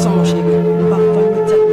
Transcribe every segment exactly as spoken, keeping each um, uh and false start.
Mon chéri, nou pa konprann nou tèt nou.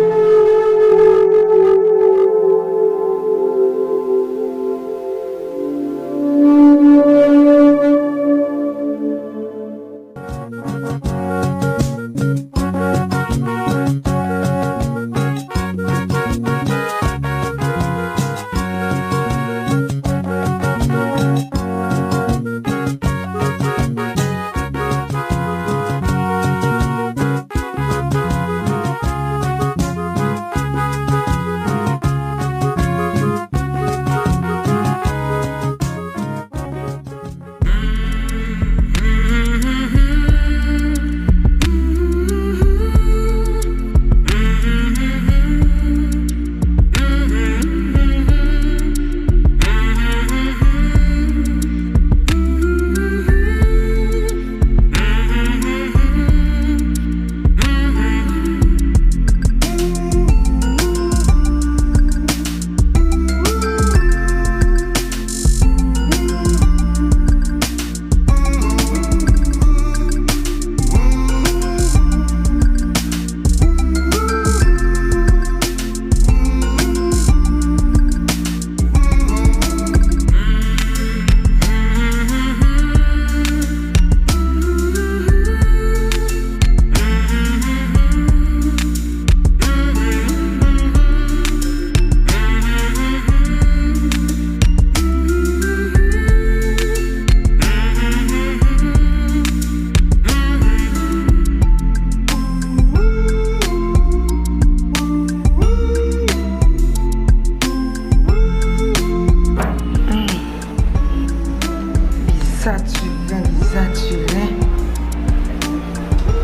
Li satiren, li satiren.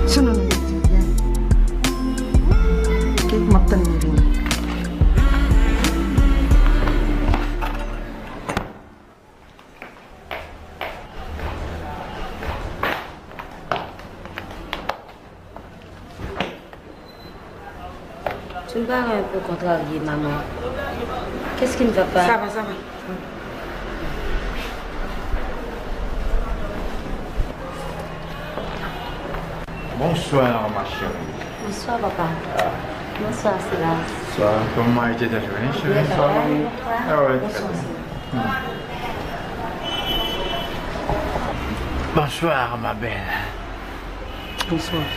Se nou nou mete byen. Kèk m ap tann li vini. Tu me parais un peu contrarié, maman. Qu'est-ce qui ne va pas? Ça va, ça va. Bonsoir, ma chérie. Bonsoir, papa. Ah. Bonsoir, Silas. Bonsoir. Comment était ta journée, chérie? Bien, ça va, et toi? Ah ouais, très bien. Bonsoir. Hmm. Bonsoir, ma belle. Bonsoir.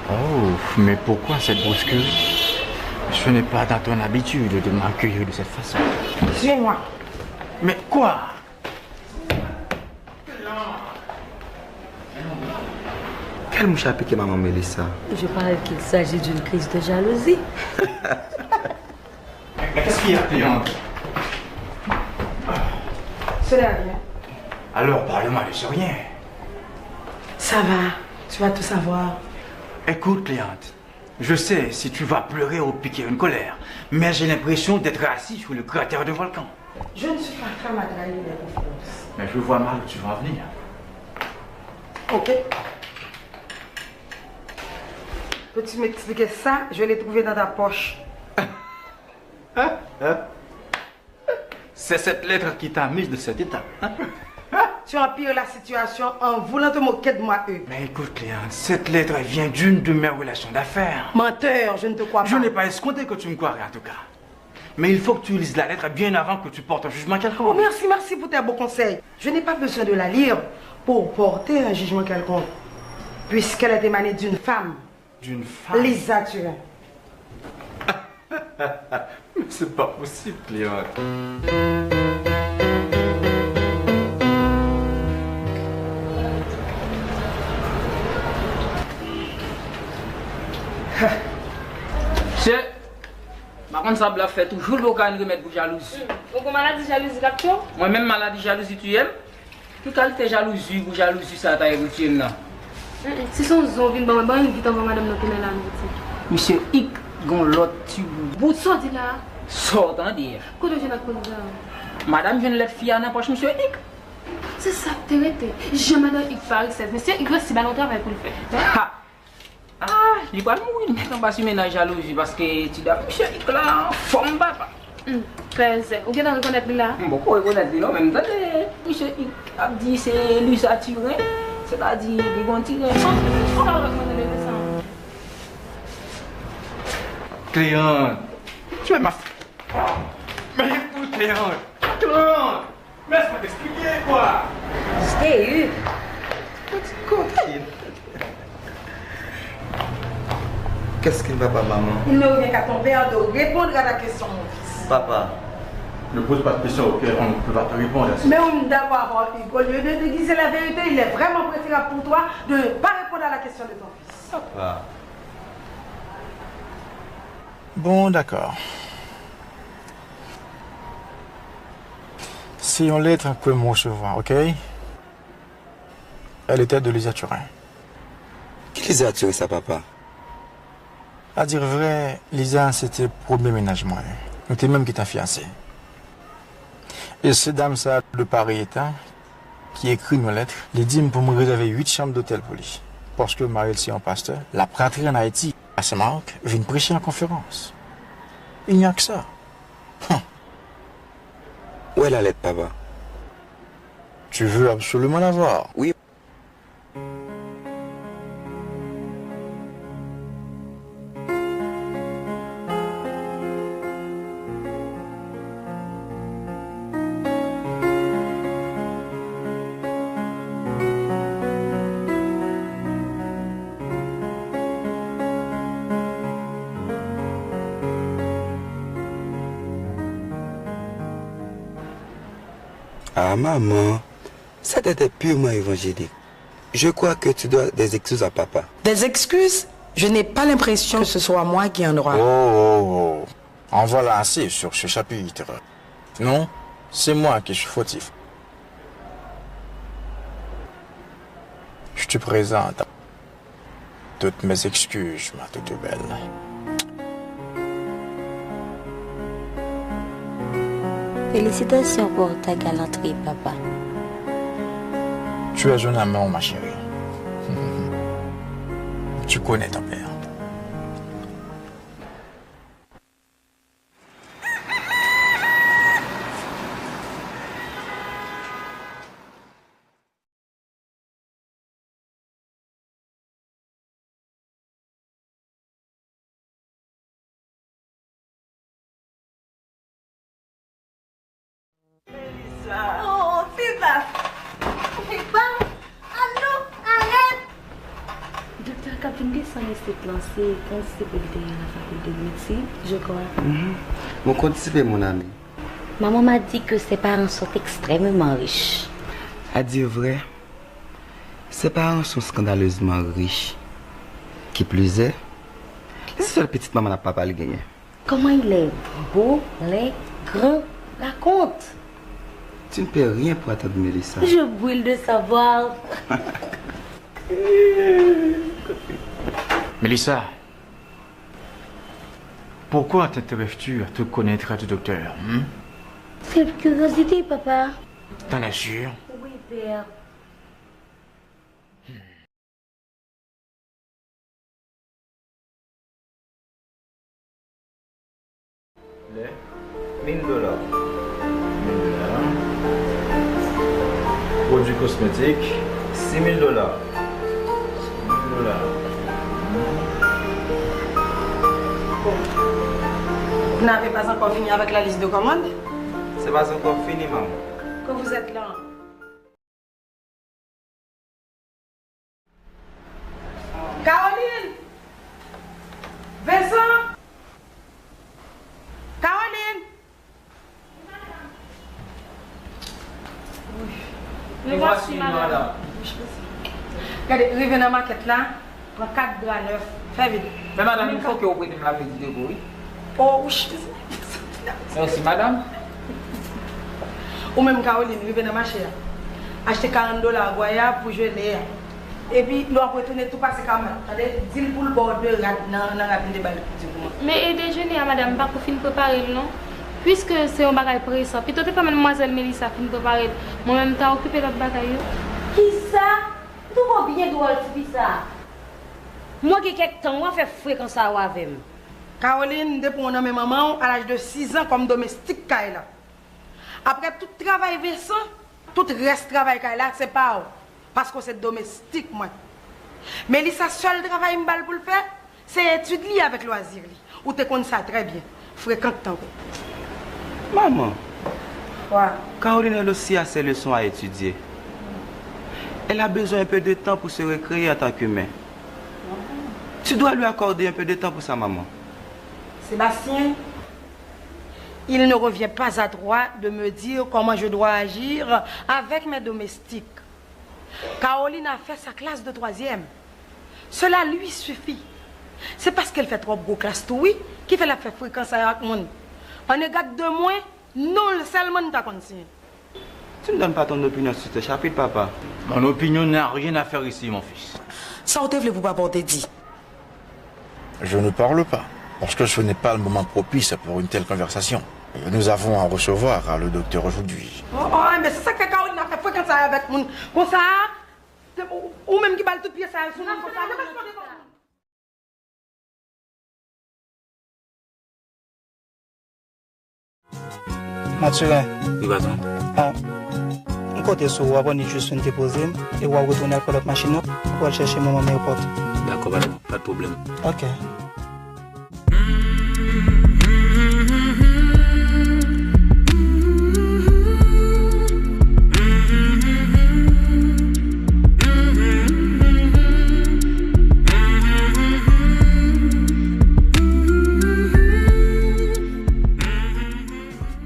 Oh, mais pourquoi cette brusquerie? Ce n'est pas dans ton habitude de m'accueillir de cette façon. Suis-moi. Mais quoi? Kèl mouch a pike manman Melissa? Je parie qu'il s'agit d'une crise de jalousie. Mais qu'est-ce qu'il y a, Cléante? Ce n'est rien. Alors, parle-moi de ce rien. Ça va, tu vas tout savoir. Écoute, Cléante, je sais si tu vas pleurer ou piquer une colère, mais j'ai l'impression d'être assis sur le cratère d'un volcan. Je ne suis pas femme à trahir mes confidences. Mais je vois mal où tu veux en venir. Ok. Peux-tu m'expliquer ça? Je l'ai trouvé dans ta poche. C'est cette lettre qui t'a mise de cet état. Tu empires la situation en voulant te moquer de moi, Hugues. Mais écoute, Cléante, cette lettre vient d'une de mes relations d'affaires. Menteur, je ne te crois pas. Je n'ai pas escompté que tu me croirais en tout cas. Mais il faut que tu lises la lettre bien avant que tu portes un jugement quelconque. Oh, merci, merci pour tes beaux conseils. Je n'ai pas besoin de la lire pour porter un jugement quelconque, puisqu'elle est émanée d'une femme. D'une femme. Lisa Turin. Mais c'est pas possible, Cléante. Mesye, m pa konn sa Bla fè toujou l poko jwenn remèd pou jalouzi. Ou gon maladi jalouzi k ap tiye w? Mwen menm maladi jalouzi tiye m? Ki kalite jalouzi pou jalouzi sa ta retire m nan? Mm, mm. Si se yon zon w vin ban mwen, ban yon vit anvan madanm nan tounen la nou di. Misye Hik gon lòt ti bout. Sa w di la a? Sa w tande a? Kote w jwenn ak koze sa a? Madanm jwenn lèt fi a nan pòch misye Hik. Se sa k te rete. Jan madanm Hik pa resèv misye Hik resi ba l yon travay pou l fè. Ha! Ah, li pral mouri nèt anba simen nan jalouzi paske ti dam misye Hik la anfòm papa. Hmm, fèzè, ou gentan rekonèt li la? M poko rekonèt li non, men m tande misye Hik ap di se Lisa Turin, sètadi li gon ti ren. Sa w ap mande de sa? Cléante. Tu es ma. Mais écoute, Cléante. Cléante. Laisse-moi t'expliquer, quoi. Je t'ai eu. Qu'est-ce qu'il va pas, maman? Il ne revient qu'à ton père de répondre à la question, mon fils. Papa. Ne pose pas de questions auxquelles on ne peut pas te répondre. Mais on est d'accord, Hugues. Au lieu de déguiser la vérité, il est vraiment préférable pour toi de ne pas répondre à la question de ton fils. Papa. Bon, dakò. Se yon lèt ke m resevwa, oke? Elle était de Lisa Turin. Ki Lisa Turin sa, papa? A dire vrè, Lisa se te premye mennaj mwen. Nou te menm gentan fiyase. E se dam sa, de parèy eta, ki ekri m yon lèt, li di m pou m rezève uit chanm dotèl pou li. Paske mari l se yon pastè, l ap rantre ann Ayiti, a Sen Mak, vin preche an konferans. Il n'y a que ça. Hum. Où est la lettre, papa? Tu veux absolument la voir? Oui. Ah, maman, cette lettre est purement évangélique. Je crois que tu dois des excuses à papa. Des excuses? Je n'ai pas l'impression que ce soit moi qui en dois. Oh, oh, oh. En voilà assez sur ce chapitre. Non, c'est moi qui suis fautif. Je te présente toutes mes excuses, ma toute belle. Félicitations pour ta galanterie, papa. Tu es un amour, ma chérie. Tu connais ton père. Oh, Fiba! Fiba! Alo, arèt! Doktè k ap vin desann isit lan, se kondisip li te ye la faculté de médecine, je crois. Mhm. Mon condisciple, mon ami. Maman m'a dit que ses parents sont extrêmement riches. A dire vrè, ses parents sont scandaleusement riches. Qui plus est, se sèl pitit manman l ak papa l genyen. Comment il est beau, laid, grand, raconte. Tu ne peux rien pour attendre, Mélissa. Je brûle de savoir. Mélissa, pourquoi t'intéresses-tu à tout connaître du docteur, hmm? Simple curiosité, papa. T'en es sûr? Oui, père. Lè, mil dola. Mil dola. Pwodui kosmetik, sis mil dola. Sis mil dola. Vous n'avez pas encore fini avec la liste de commandes? C'est pas encore fini, maman. Que vous êtes lent. Caroline! Vincent! Caroline! Me voici, madame. Gade, rive nan makèt la, pran kat dra nèf, fè vit. Men madanm, il faut que ou prete m lakredi de kou, wi. Oh, wi. Mèsi, madanm. Ou menm, Caroline, rive nan mache a. Achte karant dola Aguaya pou jwe lè a. Epi, lè w ap retounen, tou pase Carmel. Tande, di l pou l ba w de rad nan, nan rad m te ba l di pou mwen. Men e dejene a, madanm, m pako fin prepare l, non. Piske se yon bagay presan, pito te pèmèt manmwazèl Melissa fin prepare l. Mwen menm, m ta okipe lòt bagay yo. Kisa? M twouve w byen dwòl, ti fi sa. Mwen gen kèk tan, w ap fè frekan sa yo avè m. Caroline, m te pran w nan men manman w a laj de sis an kòm domestik kay la. Apre tout travay Vincent, tout rès travay kay la, se pa w, paske w se domestik mwen. Melissa, sèl travay m ba l pou l fè, Se etid li avèk lwazi li. Ou te konn sa trè byen. Frekan k tankou. Maman, Caroline, elle aussi a ses leçons à étudier. Elle a besoin un peu de temps pour se recréer en tant qu'humain. Tu dois lui accorder un peu de temps pour ça, maman. Sébastien, il ne revient pas à toi de me dire comment je dois agir avec mes domestiques. Caroline a fait sa classe de troisième. Cela lui suffit. Se paske l fè twòp gwo klas tou wi, ki fè l ap fè frekan sa yo ak moun. An egad de mwen, non l sèlman n ta konn siyen. Tu ne donnes pas ton opinion sur ce chapitre, papa. Mon opinion n'a rien à faire ici, mon fils. Sa w te vle pou papa w te di? Je ne parle pas, parce que ce n'est pas le moment propice pour une telle conversation. Nous avons à recevoir le docteur aujourd'hui. Oh, oh, men se sa k fè Caroline ap fè frekan sa yo avèk moun konsa a. Se ou, ou menm ki ba l tout pye sa yo sou moun konsa. Mathurin. Wi, patwon. Ah, m konte sou ou, w ap annik jis fin depoze m, e w ap retounen al pran lòt machin ou, pou al chèche manman m ayewopò. Dakò, patwon, pa de pwoblèm. Ok.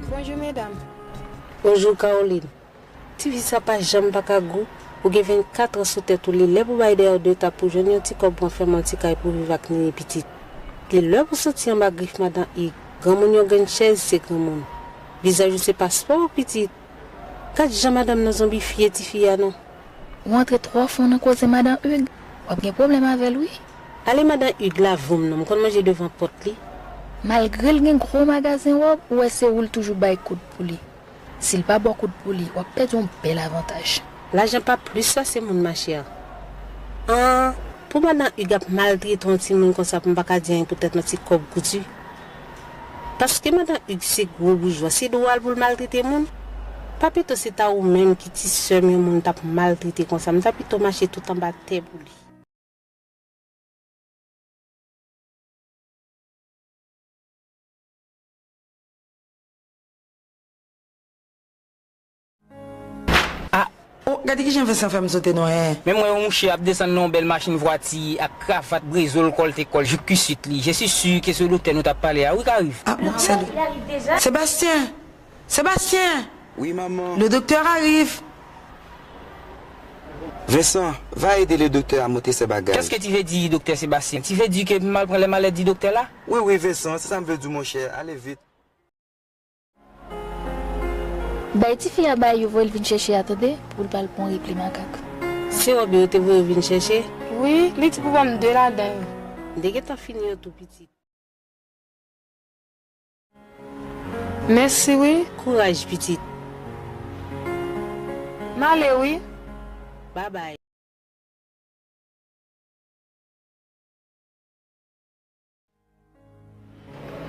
Bonjou, medam. Bonjou, Caroline. Tifi sa pa janm pa ka gou. Ou gen vennkat an sou tèt ou, li lè pou bay dèyè w de ta pou jwenn yon ti kòb pou fèmen yon ti kay pou viv ak Nini pitit. Li lè pou soti anba grif madan Ig. Granmoun yon grenn chèz se granmoun. Vizaj ou se paspò w, pitit. Gad jan madanm nan zonbifye tifi a non. Ou antre twò fon nan koze madan Ig, w ap gen pwoblèm avè l wi. Ale madan Ig lave w m non, m konn manje devan pòt li. Malgre l gen gwo magazen wòb, ou wè se ou l toujou bay koud pou li. Si l pa ba w koud pou li, w ap pèdi yon bèl avantaj. Lajan pa plis pase moun, machè. An, pou madan Ig ap maltrete yon timoun konsa pou m pa ka di anyen poutèt yon ti kòb kouti. Paske madan Ig se gwo boujwa, se dwa l pou l maltrete moun. Pa pito se ta ou menm ki ti sè m yon moun t ap maltrete konsa, m ta pito mache tout anba tè pou li. Ah, oh, gade kijan Vincent fè m sote non, hein. Men mwen, yon mouche ap desann nan yon bèl machin vwati, ak kravat, brezol, kòlte kòl, jouk kisit li. Je suis sûr que se doktè nou t ap pale a, wi, k arive. Ah, bon, salut. Sébastien! Sébastien! Oui, maman. Le docteur arrive. Vincent, va aider le docteur à monter ses bagages. Qu'est-ce que tu veux dire, docteur Sébastien? Tu veux dire que m al pran lè malèt di doktè la? Oui, oui, Vincent, se sa m vle di w, monchè. Ale vit. Bay tifi a bay yo voye l vin chèche a, tande, pou l pa al pran yon repli makak. Se wòb yo te voye w vin chèche? Wi, li di pou ban m de ladan yo. M te gentan fini yo tou, pitit. Mèsi wi. Kouraj, pitit. M ale wi. Babay.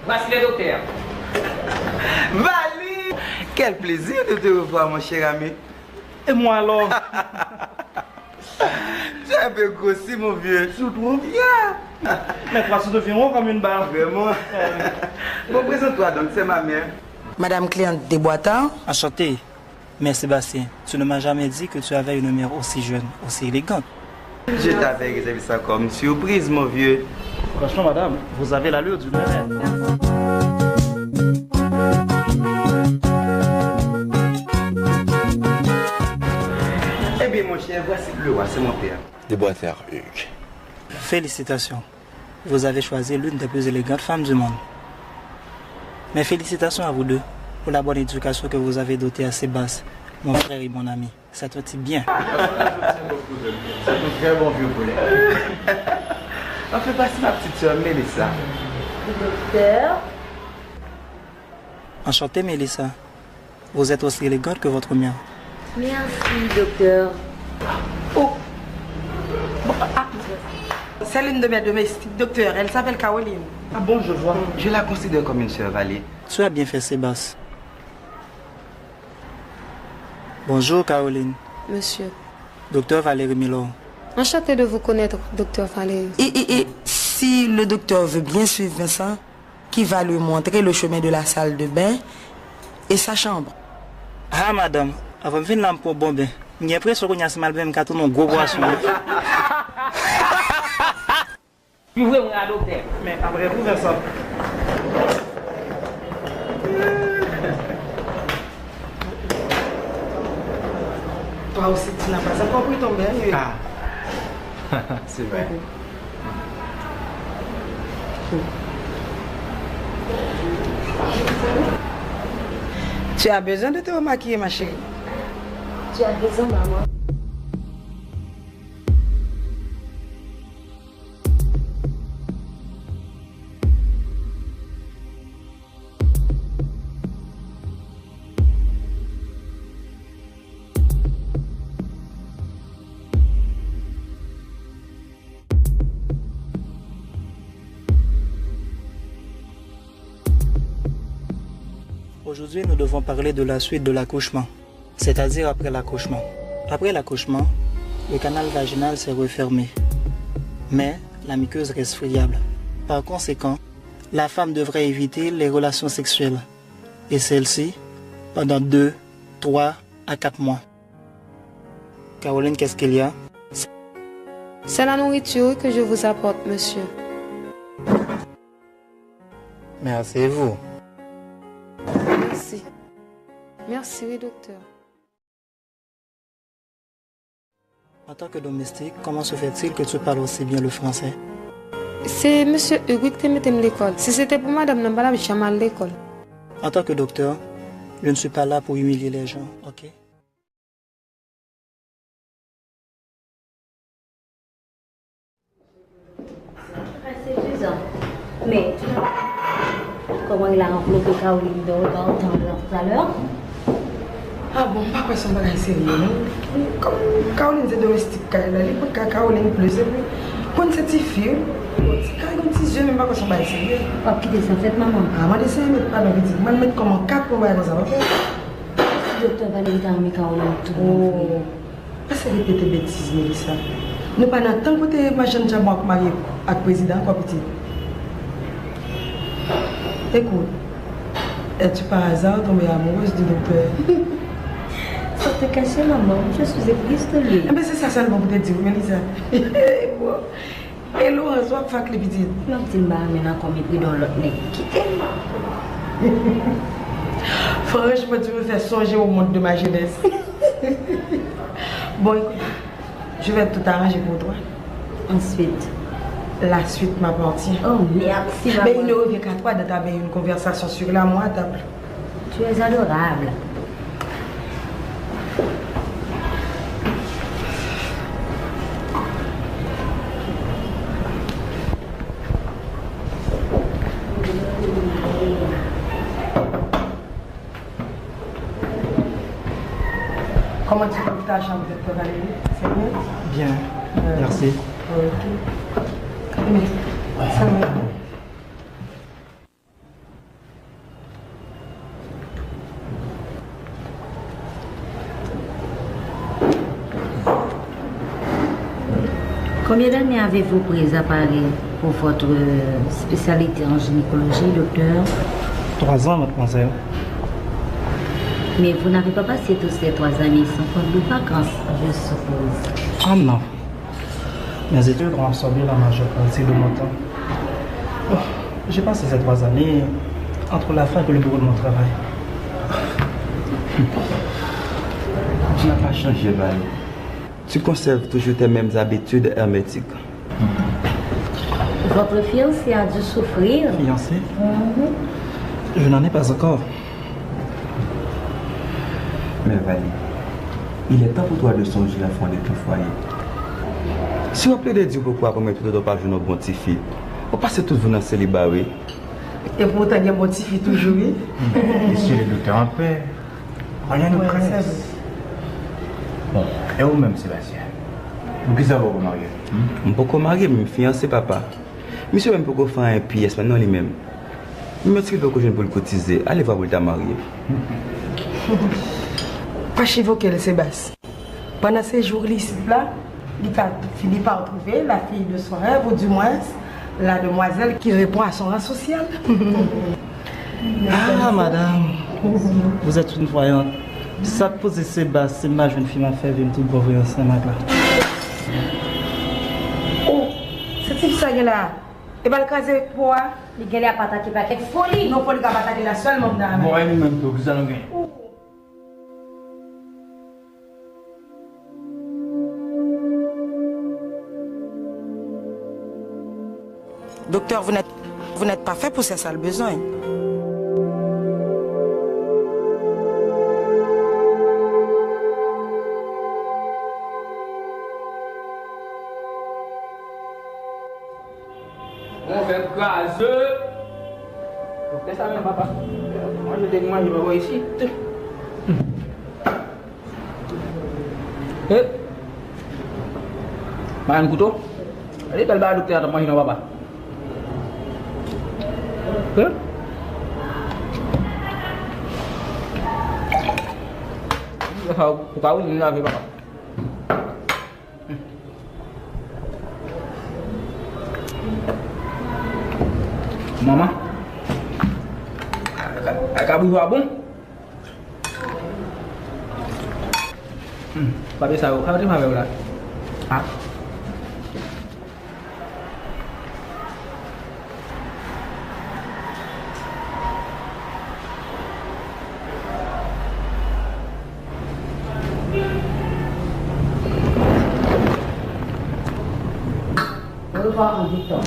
Voici le docteur. Vali! Quel plaisir de te revoir, mon cher ami. Et moi alors? Tu as un peu grossi, mon vieux. Tu trouves? Yeah. Mes bras sont devenus ronds comme une barre. Vraiment. Euh. Bon, présente-toi donc, c'est ma mère. Madame Cléante Desboitard. Enchanté. Mais Sébastien, tu ne m'as jamais dit que tu avais une mère aussi jeune, aussi élégante. Je t'avais réservé ça comme surprise, mon vieux. Franchement, madame, vous avez l'allure d'une mère. Eh bien, mon cher, voici le roi, c'est mon père. Desboitard Hugues. Félicitations. Vous avez choisi l'une des plus élégantes femmes du monde. Mes félicitations à vous deux pour la bonne éducation que vous avez dotée à Sébas, mon frère et mon ami. C'est un type bien. C'est un très bon vieux poulet. Enfin, voici ma petite sœur Mélissa. Docteur. Enchanté, Mélissa. Vous êtes aussi élégante que votre mère. Merci, docteur. Oh. Bon, ah. C'est l'une de mes domestiques, docteur. Elle s'appelle Caroline. Ah bon, je vois. Je la considère comme une sœur Vali. Tu as bien fait, Sébas. Bonjour, Caroline. Monsieur. Docteur Valéry Milor. Enchanté de vous connaître, docteur Valéry. I, i, i. Si le docteur veut bien suivre Vincent, qui va lui montrer le chemin de la salle de bain et sa chambre. Ah, madanm, avan m vin la, m pran bon ben. M gen enpresyon kounye a, si m al benyen, m ka tounen yon gwo pwason, wi. Pi vre, mwen a doktè. Men apre tou, Vincent. Toi aussi, tu n'as pas encore pris ton bain, oui. Ah, c'est vrai. Tu as besoin de te remaquiller, ma chérie. Tu as raison, maman. Aujourd'hui, nous devons parler de la suite de l'accouchement, c'est-à-dire après l'accouchement. Après l'accouchement, le canal vaginal s'est refermé, mais la muqueuse reste friable. Par conséquent, la femme devrait éviter les relations sexuelles, et celle-ci pendant deux, trois à quatre mois. Caroline, qu'est-ce qu'il y a? C'est la nourriture que je vous apporte, monsieur. Mais asseyez-vous. Merci. Merci, oui, docteur. En tant que domestique, comment se fait-il que tu parles aussi bien le français? Se mesye Hugues ki te mete m lekòl. Si se te pou madanm nan, m pa t ap janm al lekòl. En tant que docteur, je ne suis pas là pour humilier les gens, ok? Kòman il a enveloppé Caroline de regard talè? Ah bon, m pa kwè se yon bagay serye, non. Kòm Caroline se domestik kay la, li pran ka Caroline plis, epi konn se tifi, wi. Ti kay gon ti zye, men m pa kwè se yon bagay serye. W ap kite sa fèt, manman? Ah, mande Seyè met pa nan pitit mwen, met kòman kat pou bagay konsa, ok? Doktè Valérie ta renmen Caroline tou, mon frè. Oh. Pase repete betiz, Melissa. Nou pa nan tan kote machann jabon ap marye ak prezidan ankò, pitit. Écoute, es-tu par hasard tombée amoureuse du docteur? Ça te cachait, maman. Je suis éprise de lui. Enben, se sa sèlman pou te di w, Melissa. E Laurence, w ap fak li, pitit. M ap di m pa renmen l ankò, m epri don lòt nèg. Kite m. Franchement, tu me fais songer au monde de ma jeunesse. Bon, écoute, je vais tout arranger pour toi. Ensuite? La suite m'appartient. Oh, merci, maman. Mais il ne revient qu'à toi d'entamer une conversation sur l'amour à table. Tu es adorable. Comment tu trouves ta chambre, docteur Valérie? C'est bien? Bien. Euh, merci. Ok. Mais, ça va. Combien d'années avez-vous pris à Paris pour votre spécialité en gynécologie, docteur? Trois ans, mademoiselle. Mais vous n'avez pas passé toutes ces trois années sans prendre de vacances, je suppose. Ah non. Mes études ont absorbé la majeure partie de mon temps. Oh, j'ai passé ces trois années entre la fac et le bureau de mon travail. Tu n'as pas changé, Val. Tu conserves toujours tes mêmes habitudes hermétiques. Votre fiancé a dû souffrir. Fiancé? Mhm. Je n'en ai pas encore. Men Vali, il est temps pour toi de songer à fonder ton foyer. Si w ap plede di w poko aprann mwen tout otan w pa jwenn yon bon tifi, w pase tout vi w nan seliba, wi. E poutan gen bon tifi toujou, wi. Monsieur le docteur en paix, rien ne presse. Bon, e ou menm, Sébastien? Poukisa ou poko marye? Hmm? M poko marye, men m fiyanse, papa. Misye menm poko fè anyen pyès, menm non, li menm. Menm yon ti kòb li poko jwenn pou l kotize. Ale vwa pou l ta marye. Pa chivoke l, Sebas. Pandan sejou li isit la, li ka fini pa twouve la fille de son rêve, ou du moins, La demoiselle qui répond à son rang social. Ah, madame, vous êtes une voyante. Sa t poze se baz, se m pa jwenn fi m ap fè vi m tout bon vre ansanm ak la. Oh, se ti fi sa gen la. E pa l kraze po a? Li genlè ap atake pakèt foli. Non, foli k ap atake la sèlman m ta renmen. Bon, e nou menm tou, kisa nou gen? Doktè, vous n'êtes, vous n'êtes pas fait pou sè sa l bezwen. Mon vè kraze. Doktè sa menm papa. Manje te manje papa isit. Eh. Madanm Kouto. Gade bèl bagay doktè a t ap manje non papa. Eh. Ou pa wè m lave papa. Manman. Ay, kabri a bon. Hmm, papye sa yo, sa yo te fè avè w la. Ah. Au revoir, Victor.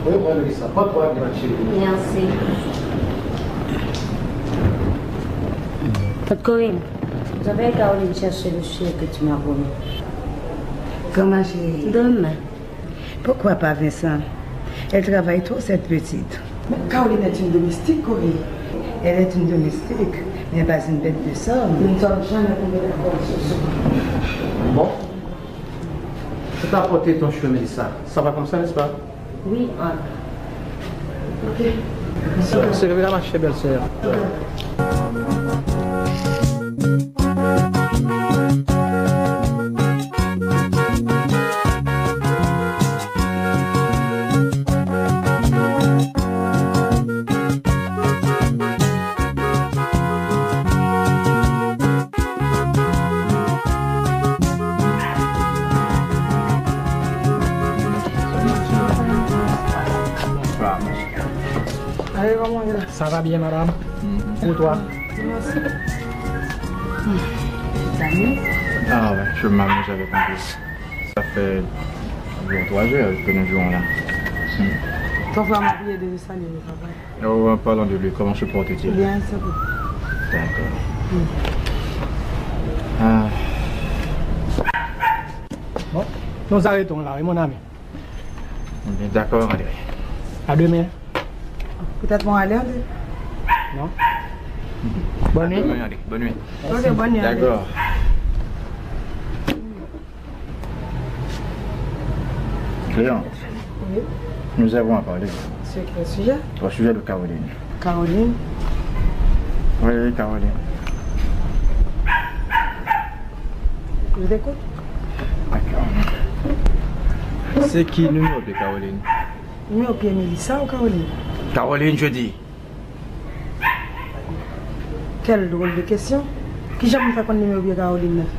Au revoir, Melissa. Pas de problème, ma chérie. Merci. Tante Corinne, vous avez Caroline chercher le chien que tu m'as promis. Comment, chérie? Demain. Pourquoi pas Vincent? Elle travaille trop, cette petite. Mais Caroline est une domestique, Corinne. Elle est une domestique, mais pas une bête de somme. Nous ne sommes jamais tombés d'accord sur ce point. Bon. Je t'ai apporté ton chien, Mélissa. Ça va comme ça, n'est-ce pas? Oui, oncle. Ok. Servi la, ma chère belle-sœur. Bonsoir, monsieur. Allez, vamos, mira. Ça va bien, madame? Mhm. Pour toi. Merci. Ah ouais, je m'amuse avec mon fils. Ça fait environ trois heures que nous jouons là. Hmm. Ton frère m'a prié de le saluer, le travail. Oh, en parlant de lui, comment se porte-t-il? Bien, c'est bon. D'accord. Hmm. Ah. Bon, nous arrêtons là, oui, mon ami. D'accord, André. À demain. Peut-être mon aller, André. Non? Bonne nuit. À demain, André. Bonne nuit. Ok, bonne nuit, André. D'accord. Cléante, oui, nous avons à parler. Sur quel sujet? Au sujet de Caroline. Caroline? Oui, Caroline. Je t'écoute. D'accord. Se ki nimewo pye Caroline? Nimewo pye Melissa ou Caroline? Caroline, je dis. Quelle drôle de question. Kijan pou m fè konn nimewo pye Caroline nan?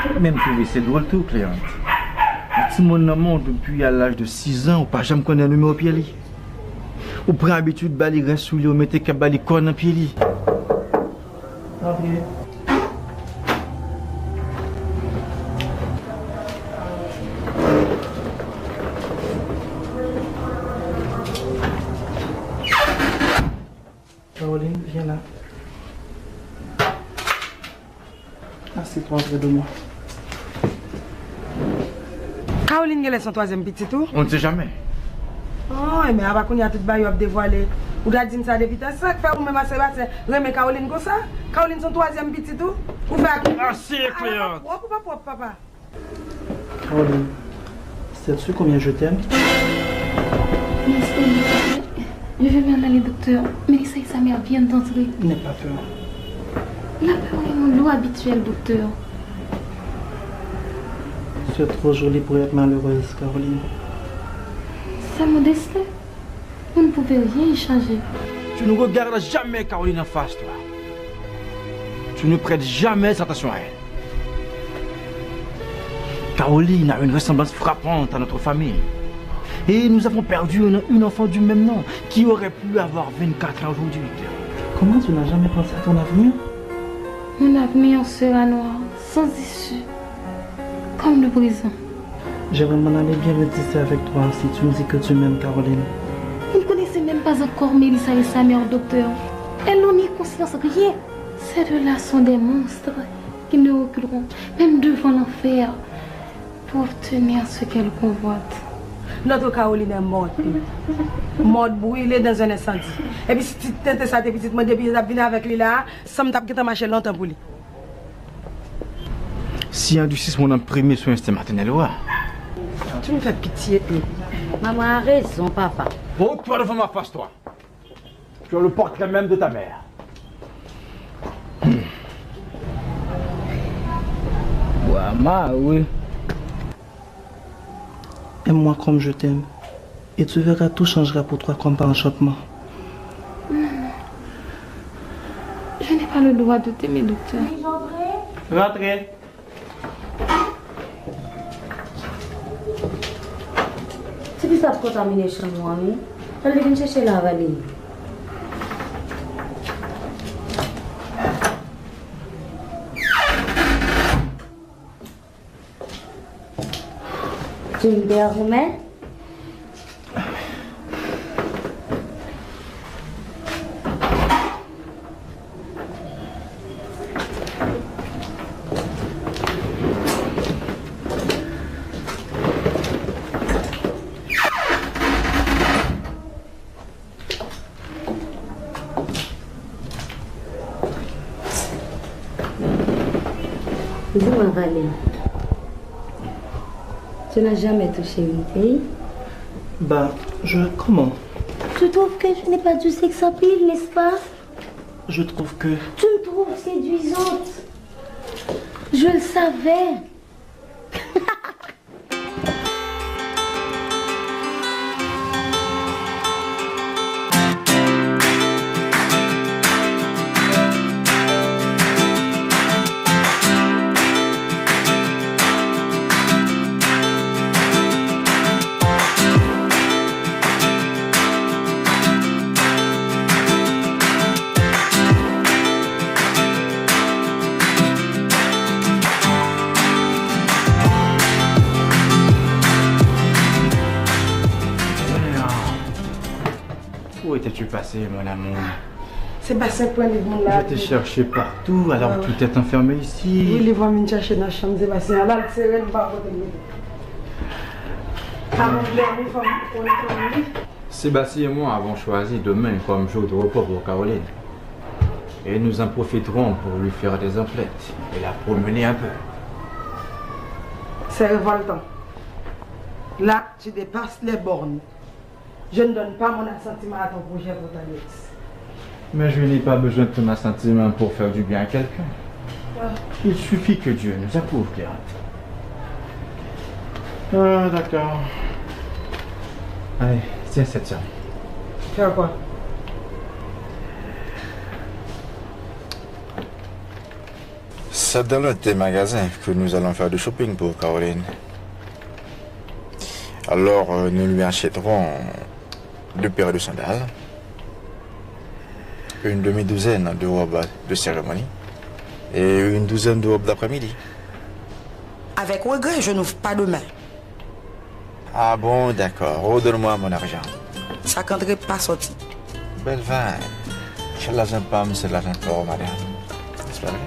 Mwen menm twouve se dwòl tou, Cléante. Yon timoun nan men w depi a laj de sis an, ou pa janm konnen nimewo pye li. Ou pran abitid ba li ren sou li, ou mete kè ba li kò nan pye li. Antre. Caroline, viens là. Assieds-toi auprès de moi. Caroline genlè se yon twazyèm pitit ou? On ne sait jamais. Oh, men apa kounye a tout bagay yo ap devwale. Ou ta di m sa depi tan. Sa k fè ou menm ak Sébastien renmen Caroline konsa? Caroline se yon twazyèm pitit ou? Ou fè ak... Assieds, Cléante. Pwòp ou pa pwòp, papa? Caroline, sais-tu combien je t'aime? Merci, je vais m'en aller, docteur. Melissa et sa mère viennent d'entrer. N'aie pas peur. La peur est mon lot habituel, docteur. Tu es trop jolie pour être malheureuse, Caroline. C'est mon destin. Vous ne pouvez rien y changer. Tu ne regardes jamais Caroline en face, toi. Tu ne prêtes jamais attention à elle. Caroline a une ressemblance frappante à notre famille. Et nous avons perdu une, une enfant du même nom qui aurait pu avoir vingt-quatre ans aujourd'hui, Claire. Comment tu n'as jamais pensé à ton avenir? Mon avenir sera noir, sans issue, comme le présent. J'aimerais m'en aller bien me disser avec toi si tu me dis que tu m'aimes, Caroline. Vous ne connaissez même pas encore Mélissa et sa mère, docteur. Elles n'ont ni conscience, rien. Ces deux-là sont des monstres qui ne reculeront même devant l'enfer pour obtenir ce qu'elles convoitent. Notre Caroline est morte. Morte brûlée dans un incendie. Epi si ti tenten sa te pitit mwen depi yo t ap vin avèk li la, san m t ap gentan mache lontan pou li. Si an di sis moun an premye sou ensten matènèl ou a. Tu me fais pitié. Maman a raison, papa. Ôte-toi devant ma face, toi. Tu as le portrait même de ta mère. Bwa mare. Aime-moi comme je t'aime, et tu verras, tout changera pour toi comme par enchantement. Je n'ai pas le droit de t'aimer, docteur. Rantre. Ti fi sa ap kontamine chanm ou an, wi. Al li vin chèche la, Valerie. Gilbert Romain. Dis-moi, Valérie, tu n'as jamais touché une fille? Bah, je, comment? Tu trouves que je n'ai pas du sex appeal, n'est-ce pas? Je trouve que... Tu me trouves séduisante. Je le savais. Où étais-tu passé, mon amour? Sébastien pran liv mwen la. Je t'ai cherché partout, alors que tu t'es enfermé ici. Wi, liv mwen vin chache nan chanm Sébastien an la, l sere l, m pa kote l mete. Avan m dòmi, fò m konnen fanmi li. Sébastien et moi avons choisi demain comme jour de repos pour Caroline. Et nous en profiterons pour lui faire des emplettes et la promener un peu. C'est révoltant. Là, tu dépasses les bornes. Je ne donne pas mon assentiment à ton projet pour ton ex. Mais je n'ai pas besoin de ton assentiment pour faire du bien à quelqu'un. Il suffit que Dieu nous approuve, Claire. Ah, d'accord. Allez, tiens cette somme. Faire quoi? C'est dans l'un de tes magasins que nous allons faire du shopping pour Caroline. Alors, euh, nous lui achèterons deux paires de sandales, une demi-douzaine de robes de cérémonie et une douzaine de robes d'après-midi. Avec regret, je n'ouvre pas demain. Ah bon, d'accord. Redonne-moi mon argent. Sa k antre pa sòti. Bèl vag. Se lajan pa m, se lajan pa w, madanm. N'est-ce pas vrai?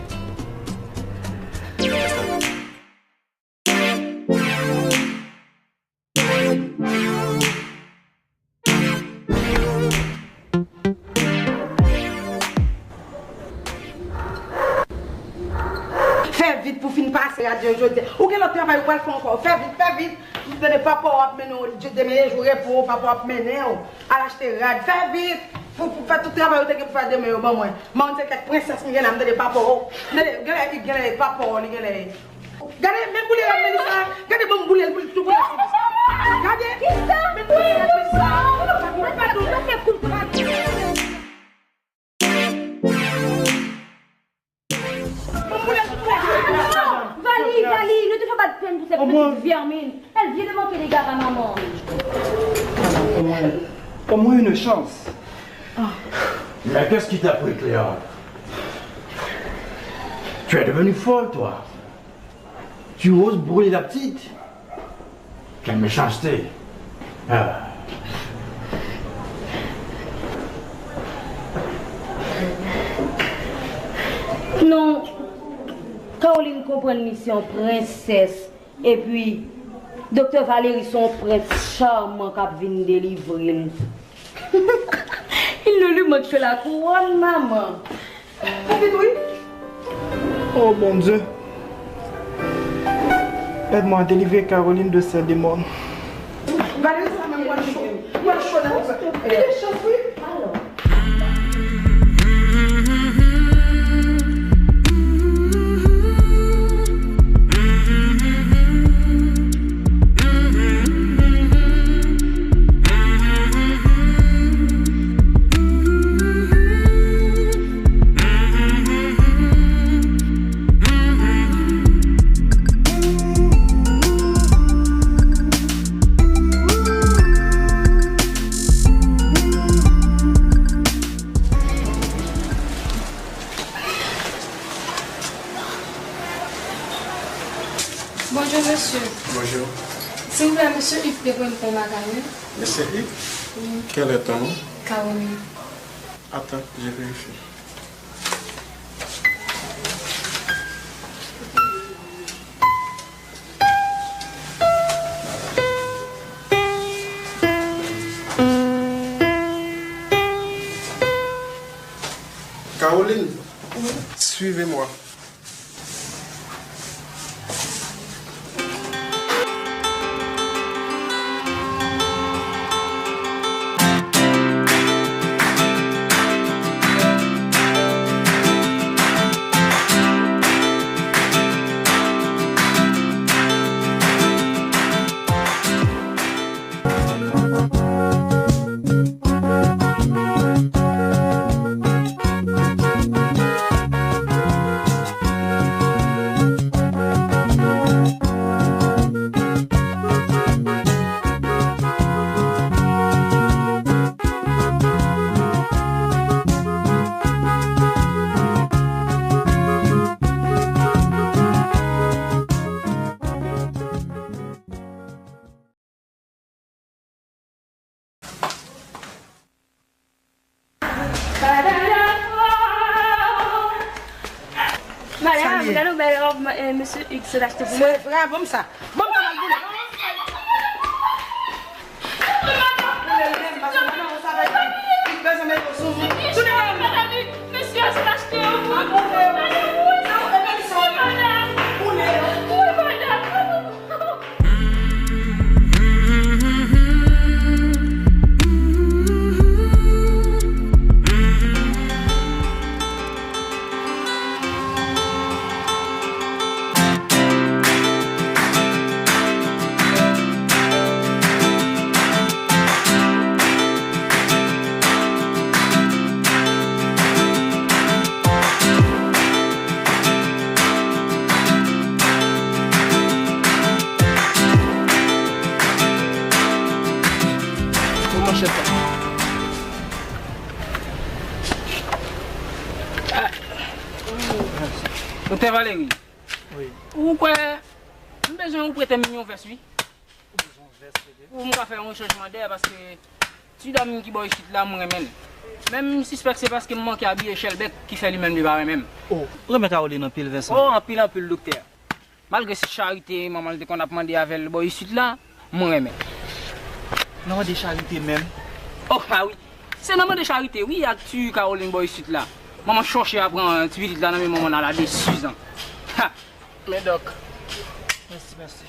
Fè vit pou fin pase rad yo jodi a. Ou gen lòt travay ou pral fè ankò. Fè vit, fè vit. M tande papa w ap mennen w, demen e jou repo, papa w ap mennen w al achte rad. Fè vit. Pou, pou fè tout travay ou te gen pou fè demen yo ban mwen. Mwen se kèk prensès m gen la, m tande papa w. M tande, genlè, genlè papa w, li genlè. Gade, men boule rad Melissa. Gade, ban m boule l pou l tou boule l. Gade, men boule rad Melissa. Hermine, elle vient de manquer l'égal à maman. Au moins, au moins une chance. Mais qu'est-ce qui t'a pris, Cléante? Tu es devenue folle, toi. Tu oses brûler la petite? Quelle méchanceté. Ah. Non, Caroline konprann li se yon prensès. Epi, Doktè Valéry se yon prens chaman k ap vin delivre l. Il ne lui manque que la couronne, maman. Ou vin wi. Oh Bondye, aide-moi à délivrer Caroline de ces démons. Valéry, sa menm mwen cho. Mwen cho nan sa. Li gen chans wi. Bonjou, mesye. Bonjou. Silvouplè, mesye Yves te voye m fè yon bagay, wi. Mesye Yves? Wi. Quel est ton nom? Caroline. Attends, je vérifie. Caroline, suivez-moi. Madam, gade yon bèl wòb, eh, mesye X te achte pou mwen. Se vre, ban m sa. Ban m sa, ban m sa. Boule l menm, paske madanm ou sa va di, li bezwen mete w sou, sou tèt li. Madam, mesye a sot achte yon boule. Madam, wi, madam. Boule l. Wi, madam. Ou manchèt la. Ah. Doktè Valéry. Wi. Ou kwè m bezwen ou prete m yon vès, wi. Ou bezwen yon vès, rete? Pou m ka fè yon chanjman dè, paske ti dam ki bò isit la, m renmen l. Men m sispèk se paske m manke abiye chèlbèk ki fè li menm li pa renmen m. Oh, ou renmen Caroline anpil, Vincent? Oh, anpil, anpil, doktè. Malgre se charite manman l te konn ap mande avè l bò isit la, mwen renmen. Nan mande charite menm? Oh, a wi. Se nan mande charite, wi, ak ti Caroline bò isit la. Manman chòche a pran ti pitit la nan men manman nan la de sizan. Ha! Men dòk. Mèsi, mèsi.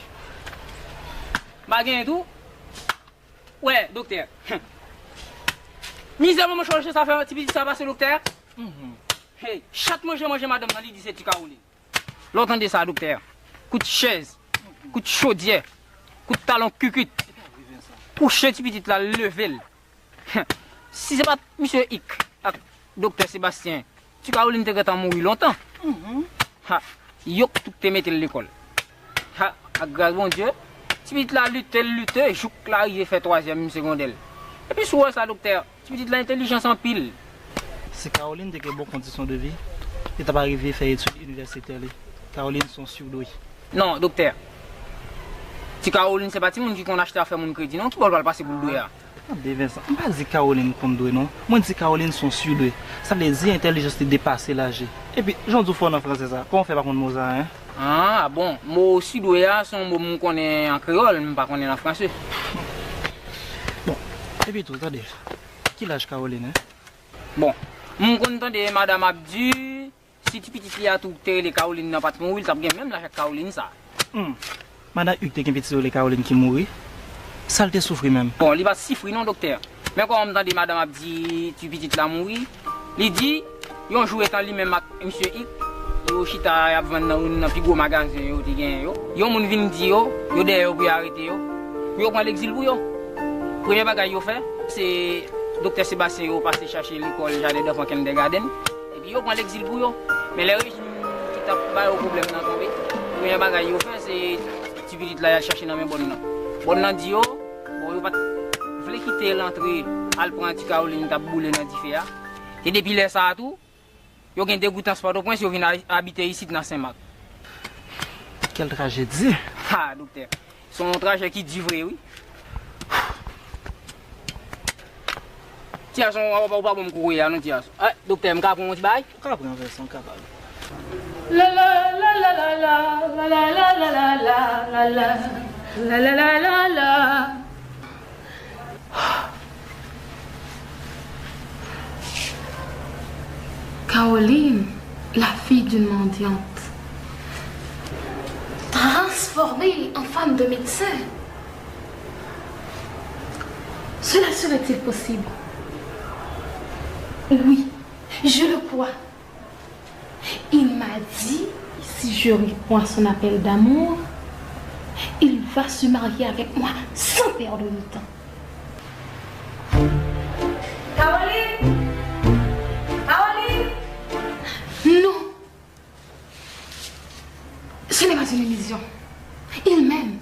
M pa genyen tou? Wè, doktè. Mizè manman chòche sa fè ti pitit sa pase, doktè. Mhm. Hey, chat manje manje madanm nan, li di se ti Caroline. Lè w tande sa, doktè, kout chèz, kout chodyè, kout talon kikit, kouche ti pitit la, leve l. Si se pa t misye Ik ak doktè Sebastyen, ti Caroline te gentan mouri lontan. Mhm. Ha, yo k tou te mete l lekòl. Ha, ak gras Bondye, Ti pitit la lite, l lite, jouk l arive fè twazyèm segondè l. Epi si w wè sa, doktè, ti pitit la entèlijans anpil. Si Caroline te gen bon kondisyon de vi, li t ap arive fè etid inivèsitè li. Caroline se yon surdoué. Non, doktè. Ti Caroline se pa timoun ki konn achte afè moun kredi, non. Ki bò l pral pase pou l dwe a? Tande, Vincent, m pa di Caroline konn dwe, non. Mwen di Caroline se yon surdoué. Sa vle di entèlijans li depase laj li. Epi, jan w di w fò nan fransè sa, kòman w fè pa konn mo sa, en? Ah, bon. Mo surdoué a, se yon mo m konnen an kreyòl, m pa konnen nan fransè. Bon, epi tou, tande, ki laj Caroline, en? Bon, m konn tande madanm ap di, si ti pitit li a tou te rele Caroline nan pa t mouri, l t ap gen menm laj ak Caroline sa. Hmm. Madan Hugues te gen pitit yo rele Caroline ki mouri. Sa l te soufri menm? Bon, li pa t soufri non, doktè. Men kòman m tande madanm ap di ti pitit la mouri, li di, yon jou etan li menm ak misye Hugues, yo chita y ap vann nan youn nan pi gwo magazen yo te genyen yo. Yon moun vin di yo, yo dèyè yo pou yo arete yo, pou yo pran legzil pou yo. Premye bagay yo fè, se doktè Sebastyen yo pase chache lekòl jaden danfan, kindergarten. Epi yo pran legzil pou yo. Men lè rejim ki t ap ba yo pwoblèm nan tonbe, premye bagay yo fè, se ti pitit la y al chache nan men bòn nan. Bòn nan di yo, bon, yo pa t vle kite l antre al pran ti Caroline ki t ap boule nan dife a. E depi lè sa a tou, yo gen degoutans Pòtoprens, yo vin a- abite isit nan Senmak. Quelle tragédie! Ha, doktè. Se yon trajè ki di vre, wi. Ti gason, ou pa, ou pa ban m kouri a, non, ti gason. Eh, doktè, m ka pran yon ti bagay? Ou ka pran, Vincent, ou kapab. La la la la la la. Caroline, la fille d'une mendiante, transformée en femme de médecin. Cela serait-il possible? Oui, je le crois. Il m'a dit, si je réponds à son appel d'amour, il va se marier avec moi sans perdre de temps. Caroline! Caroline! Non. Ce n'est pas une illusion. Il m'aime.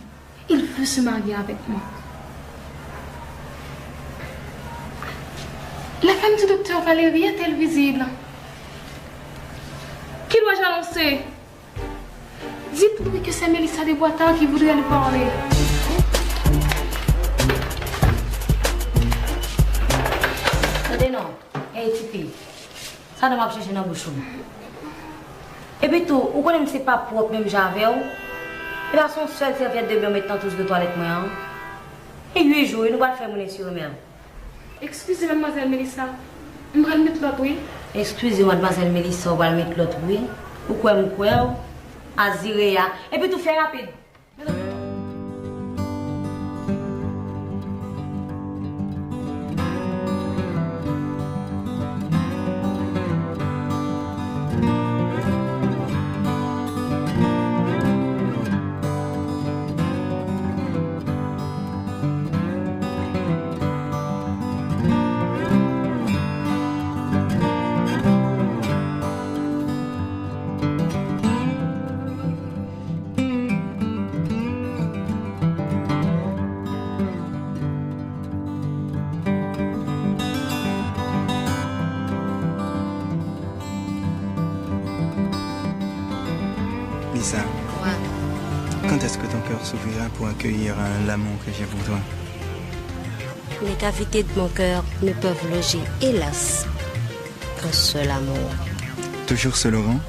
Il veut se marier avec moi. La femme du docteur Valérie est-elle visible? Qui dois-je annoncer? Dites-lui que c'est Mélissa Desbois-Tard qui voudrait lui parler. Tande non, hey, tifi. Sa nan m ap chèche nan bouch ou? Epi tou, ou konnen m se pa pwòp menm jan avè w? E pa se yon sèl sèvyèt de byen w met nan tous de twalèt mwen an? E uit jou, wi, nou pral fè moun esire men. Eskize, madmwazèl Melissa, m pral met lòt, wi. Eskize, madmwazèl Melissa, ou pral met lòt, wi. Ou kwè m kwè w? Azireya. Epi tou, fè rapid. Lisa, quand est-ce que ton cœur s'ouvrira pour accueillir, euh, l'amour que j'ai pour toi? Les cavités de mon cœur ne peuvent loger, hélas, qu'un seul amour. Toujours seul au rang?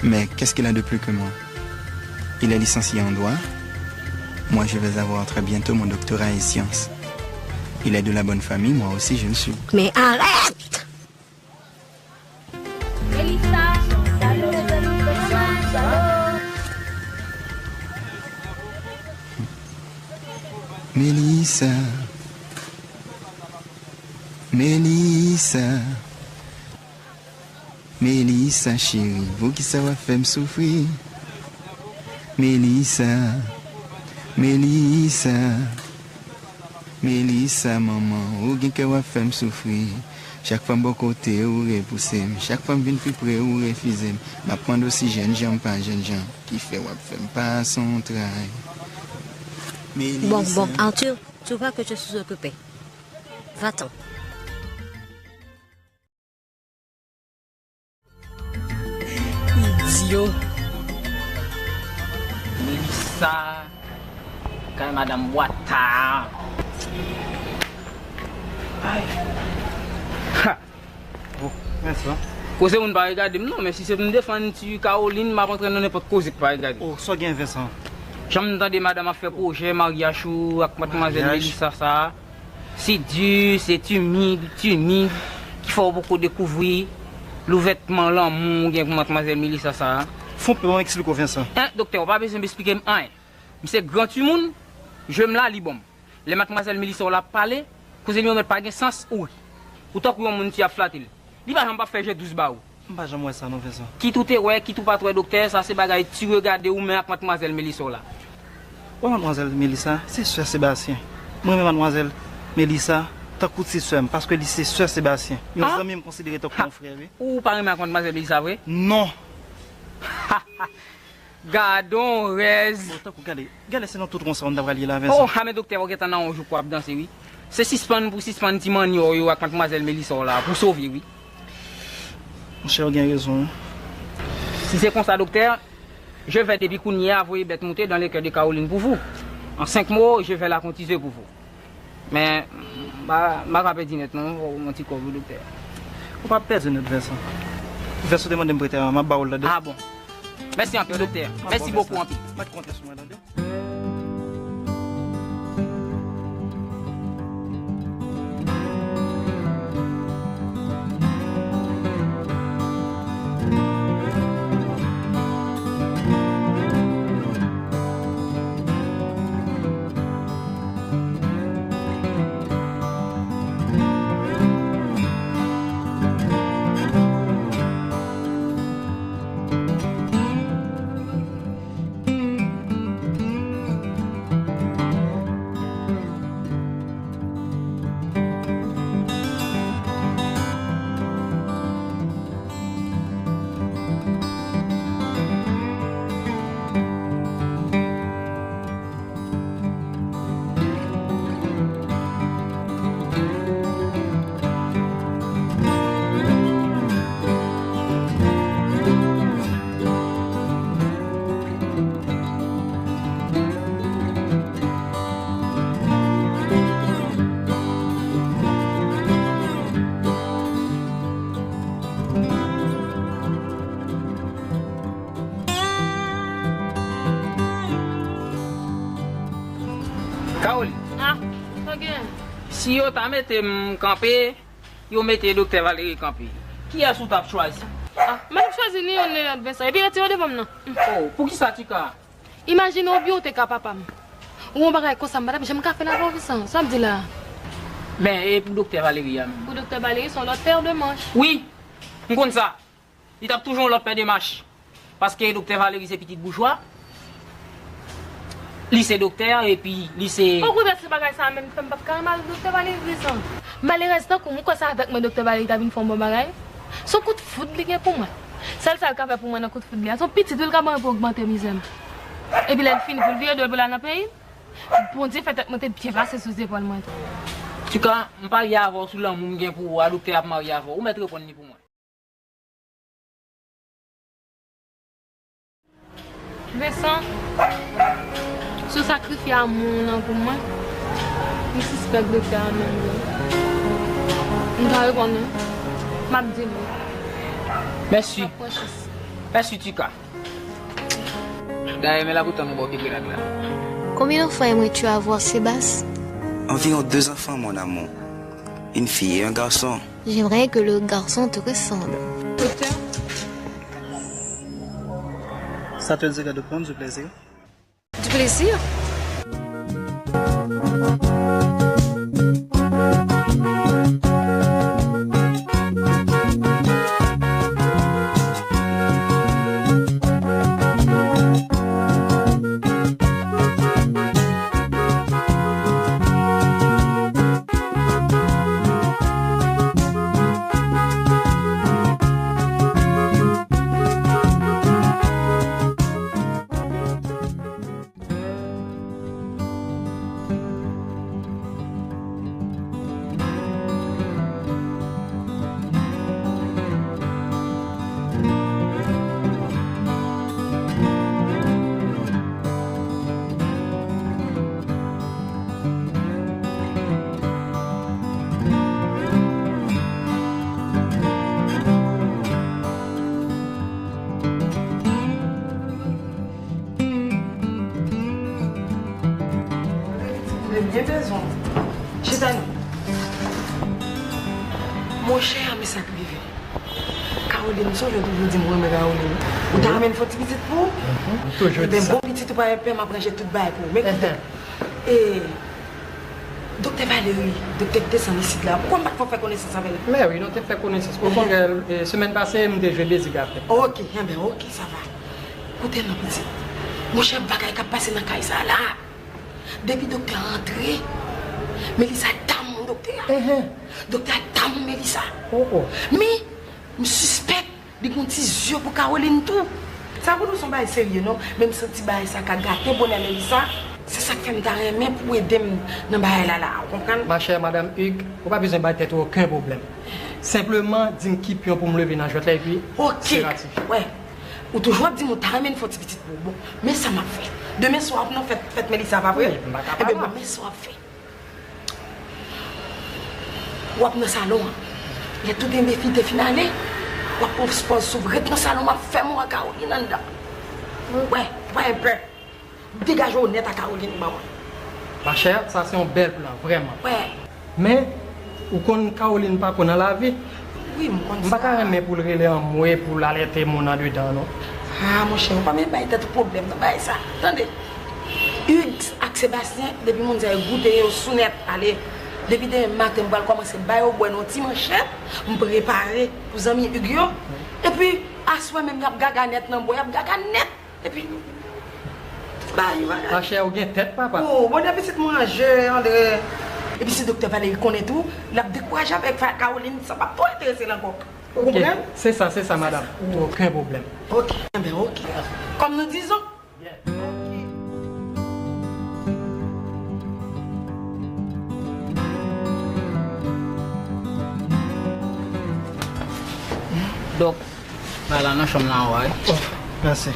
Mais qu'est-ce qu'il a de plus que moi? Il est licencié en droit. Moi, je vais avoir très bientôt mon doctorat en sciences. Il est de la bonne famille, moi aussi je le suis. Mais arrête! Melissa. Melissa. Melissa cheri, poukisa w ap fè m soufri? Melissa, Melissa, Melissa manman, ou gen kè w ap fè m soufri. Chak fwa m bò kote w, ou repouse m. Chak fwa m vin pi pre w, ou refize m. M ap mande w si jènjan m pa jènjan. Kifè w ap fè m pase yon tray. Bon, bon, Arthur, tu vois que je suis occupée. Va-t'en. Idyo. Melissa. Kay madanm bwata. Ay. Ha. Oh, Vincent. Koze moun pa regade m non, men si se pou m defann ti Caroline, m ap antre nan nenpòt koze k pa regade. Oh, sa w gen, Vincent? Jan m tande madanm ap fè pwojè maryaj ou ak madmwazèl Melissa sa a, se di, se timid, timid, ki fè w poko dekouvri louvètman lanmou w gen pou madmwazèl Melissa sa a. Fon pe mwen eksplike w, Vincent. En, doktè, ou pa bezwen m eksplike m anyen. M se gran timoun, je m la, li bon m. Lè madmwazèl Melissa w la ap pale, koze li yo mèt pa gen sans, ou ri. Ou tankou yon moun ki ap flate l. Li pa janm p ap fè je dous ba ou. M pa janm wè sa non, Vincent. Kit ou te wè, kit ou pa t wè, doktè, sa se bagay ti regade ou men ak madmwazèl Melissa w la. Wè madmwazèl Melissa, se sè Sebastien. Mwen renmen madmwazèl Melissa tankou ti sè m, paske li se sè Sebastien. Yon zanmi m konsidere tankou yon frè, wi. Ou pa renmen ak madmwazèl Melissa vre? Non. Gadon rèz. Bon, tankou gade, gade se nan tout won sa w n ta pral ye la, Vincent. Oh, a men doktè, ou gentan nan yon jouk w ap danse, wi. Se sispann pou sispann ti manyè w yo ak madmwazèl Melissa w la pou sove, wi. Monchè, ou gen rezon, wi. Si se konsa, doktè, je vais depi kounye a voye bèt moute dans le cœur de Caroline pour vous. En cinq mots, je vais la courtiser pour vous. Men, m pa, m pa ka pèdi nèt non, fò w yon ti kòb wi, doktè. Ou p ap pèdi nèt, Vincent. Vincent te mande m prete a, m ap ba ou l tande. Ah bon. Mèsi anpil, doktè. Mèsi bokou anpil. Mèt konte sou mwen, tande. Caroline. Ah, sa gen? Si yo ta mete m kanpe, yo mete Doktè Valery kanpe, kiyès ou t ap chwazi? Ah, m pa t ap chwazi ni youn ni lòt, Vincent. Epi retire w devan m nan. Oh, poukisa, Tika? Imajine w byen ou te ka papa m. Ou yon bagay konsa, m pa t ap janm ka fè l avè w, Vincent. Sa w ap di la a? Men, e pou Doktè Valery a menm? Pou Doktè Valery, se yon lòt pè de manch. Wi, m konn sa. Li t ap toujou yon lòt pè de manch. Paske Doktè Valery se pitit boujwa. Li se doktè, epi li se... Okontrè, se bagay sa a menm ki fè m p ap ka renmen avèk Doktè Valery, Vincent. Malerèz tankou m, ou kwè se avèk mwen Doktè Valery ta vin fè yon bon bagay? Se yon kout foud li gen pou mwen. Sèl sa l ka fè pou mwen nan kout foud li a, se yon pitit wi l ka ban mwen pou ogmante mizè m. Epi lè l fini, pou l vire do l pou l al nan peyi l, Bondye fè tèt mwen te byen pase sou zepòl mwen tou. Tika, m parye avè w sou lanmou m gen pou ou a, doktè ap marye avè w. Ou mèt reponn li pou mwen. Vincent, si w sakrifye amou w nan pou mwen, m sispèk doktè a menm vre. M pa reponn non. M ap di l wi. Mèsi. M ap pran chans. Mèsi, Tika. Dayè, men la pou tann ou ba w pye grenad la. Combien d'enfants aimerais-tu avoir, Sébastien? Environ deux enfants, mon amour. Une fille et un garçon. J'aimerais que le garçon te ressemble. Doktè? Ça te dirait de prendre du plaisir? Du plaisir? Monchè, men sa k rive. Caroline, m sonje w toujou di m ou renmen Caroline. Ou ta renmen fè yon ti pitit pou ou? M toujou di sa. Enben, bon pitit ou pa gen pè, m ap ranje tout bagay pou ou. Men koute. E, Doktè Valery, doktè k desann isit la, poukwa m pa t fè konesans avè l? Mè wi, nou te fè konesans. Okontrè, e, semèn pase, m te jwe bezig avè l. Ok, enben, ok, sa va. Koute non, pitit. Monchè, bagay k ap pase nan kay sa la. Depi doktè a antre, Melissa damou doktè a. Enhen. Doktè a damou Melissa. Oh, oh. Men, m sispèk li gon ti zye pou Caroline tou. Sa pou nou se yon bagay serye non, men m santi bagay sa ka gate bonè Melissa. Se sa k fè m ta renmen pou w ede m nan bagay la la, ou konprann? Ma chère Madame Hugues, ou pa bezwen bay tèt ou okenn pwoblèm. Senpleman, di m ki pyon pou m leve nan jwèt la, epi se ratifye. Ok, wè. Ou toujou ap di m ou ta renmen fè yon ti pitit pou ou. Bon, men sa m ap fè. Demen swa w ap nan fèt, fèt Melissa, pa vre? Wi, m pa ka pa la. Enben, bon, men sa w ap fè. W ap nan salon an. Lè tout enbefi te fin ale, w ap pran pòz sou, ret nan salon, m ap fèmen w ak Caroline anndan. Wè, pa gen pè. Degaje w nèt ak Caroline ban mwen. Ma chère, sa se yon bèl plan, vrèman. Wè. Men, ou konn Caroline pa konn nan lavi. Wi, m konn sa. M pa ta renmen pou l rele anmwe, pou l alète moun andedan, non. Ah, monchè, ou pa menm bay tèt ou pwoblèm nan bagay sa. Tande. Hugues ak Sébastien, depi moun sa yo goute yo sou nèt, ale. Depi demen maten, m pral kòmanse ba yo bwè nan ti manchèt, m prepare pou zanmi Hugues yo. Epi, aswè menm, y ap gaga nèt nan bwè, y ap gaga nèt. Epi, bay bagay. Ma chère, ou gen tèt, papa. Oh, bonè pitit mwen an je, André. Epi si doktè Valery konnen tou, l ap dekouraje avèk Caroline, sa p ap twò enterese l ankò. Ou konprann? Se sa, se sa, madanm. Okenn pwoblèm. Ok, enben, ok. Kòm nou dizon. Dòk, la, la, nan chanm nan, wi. Oh, mèsi.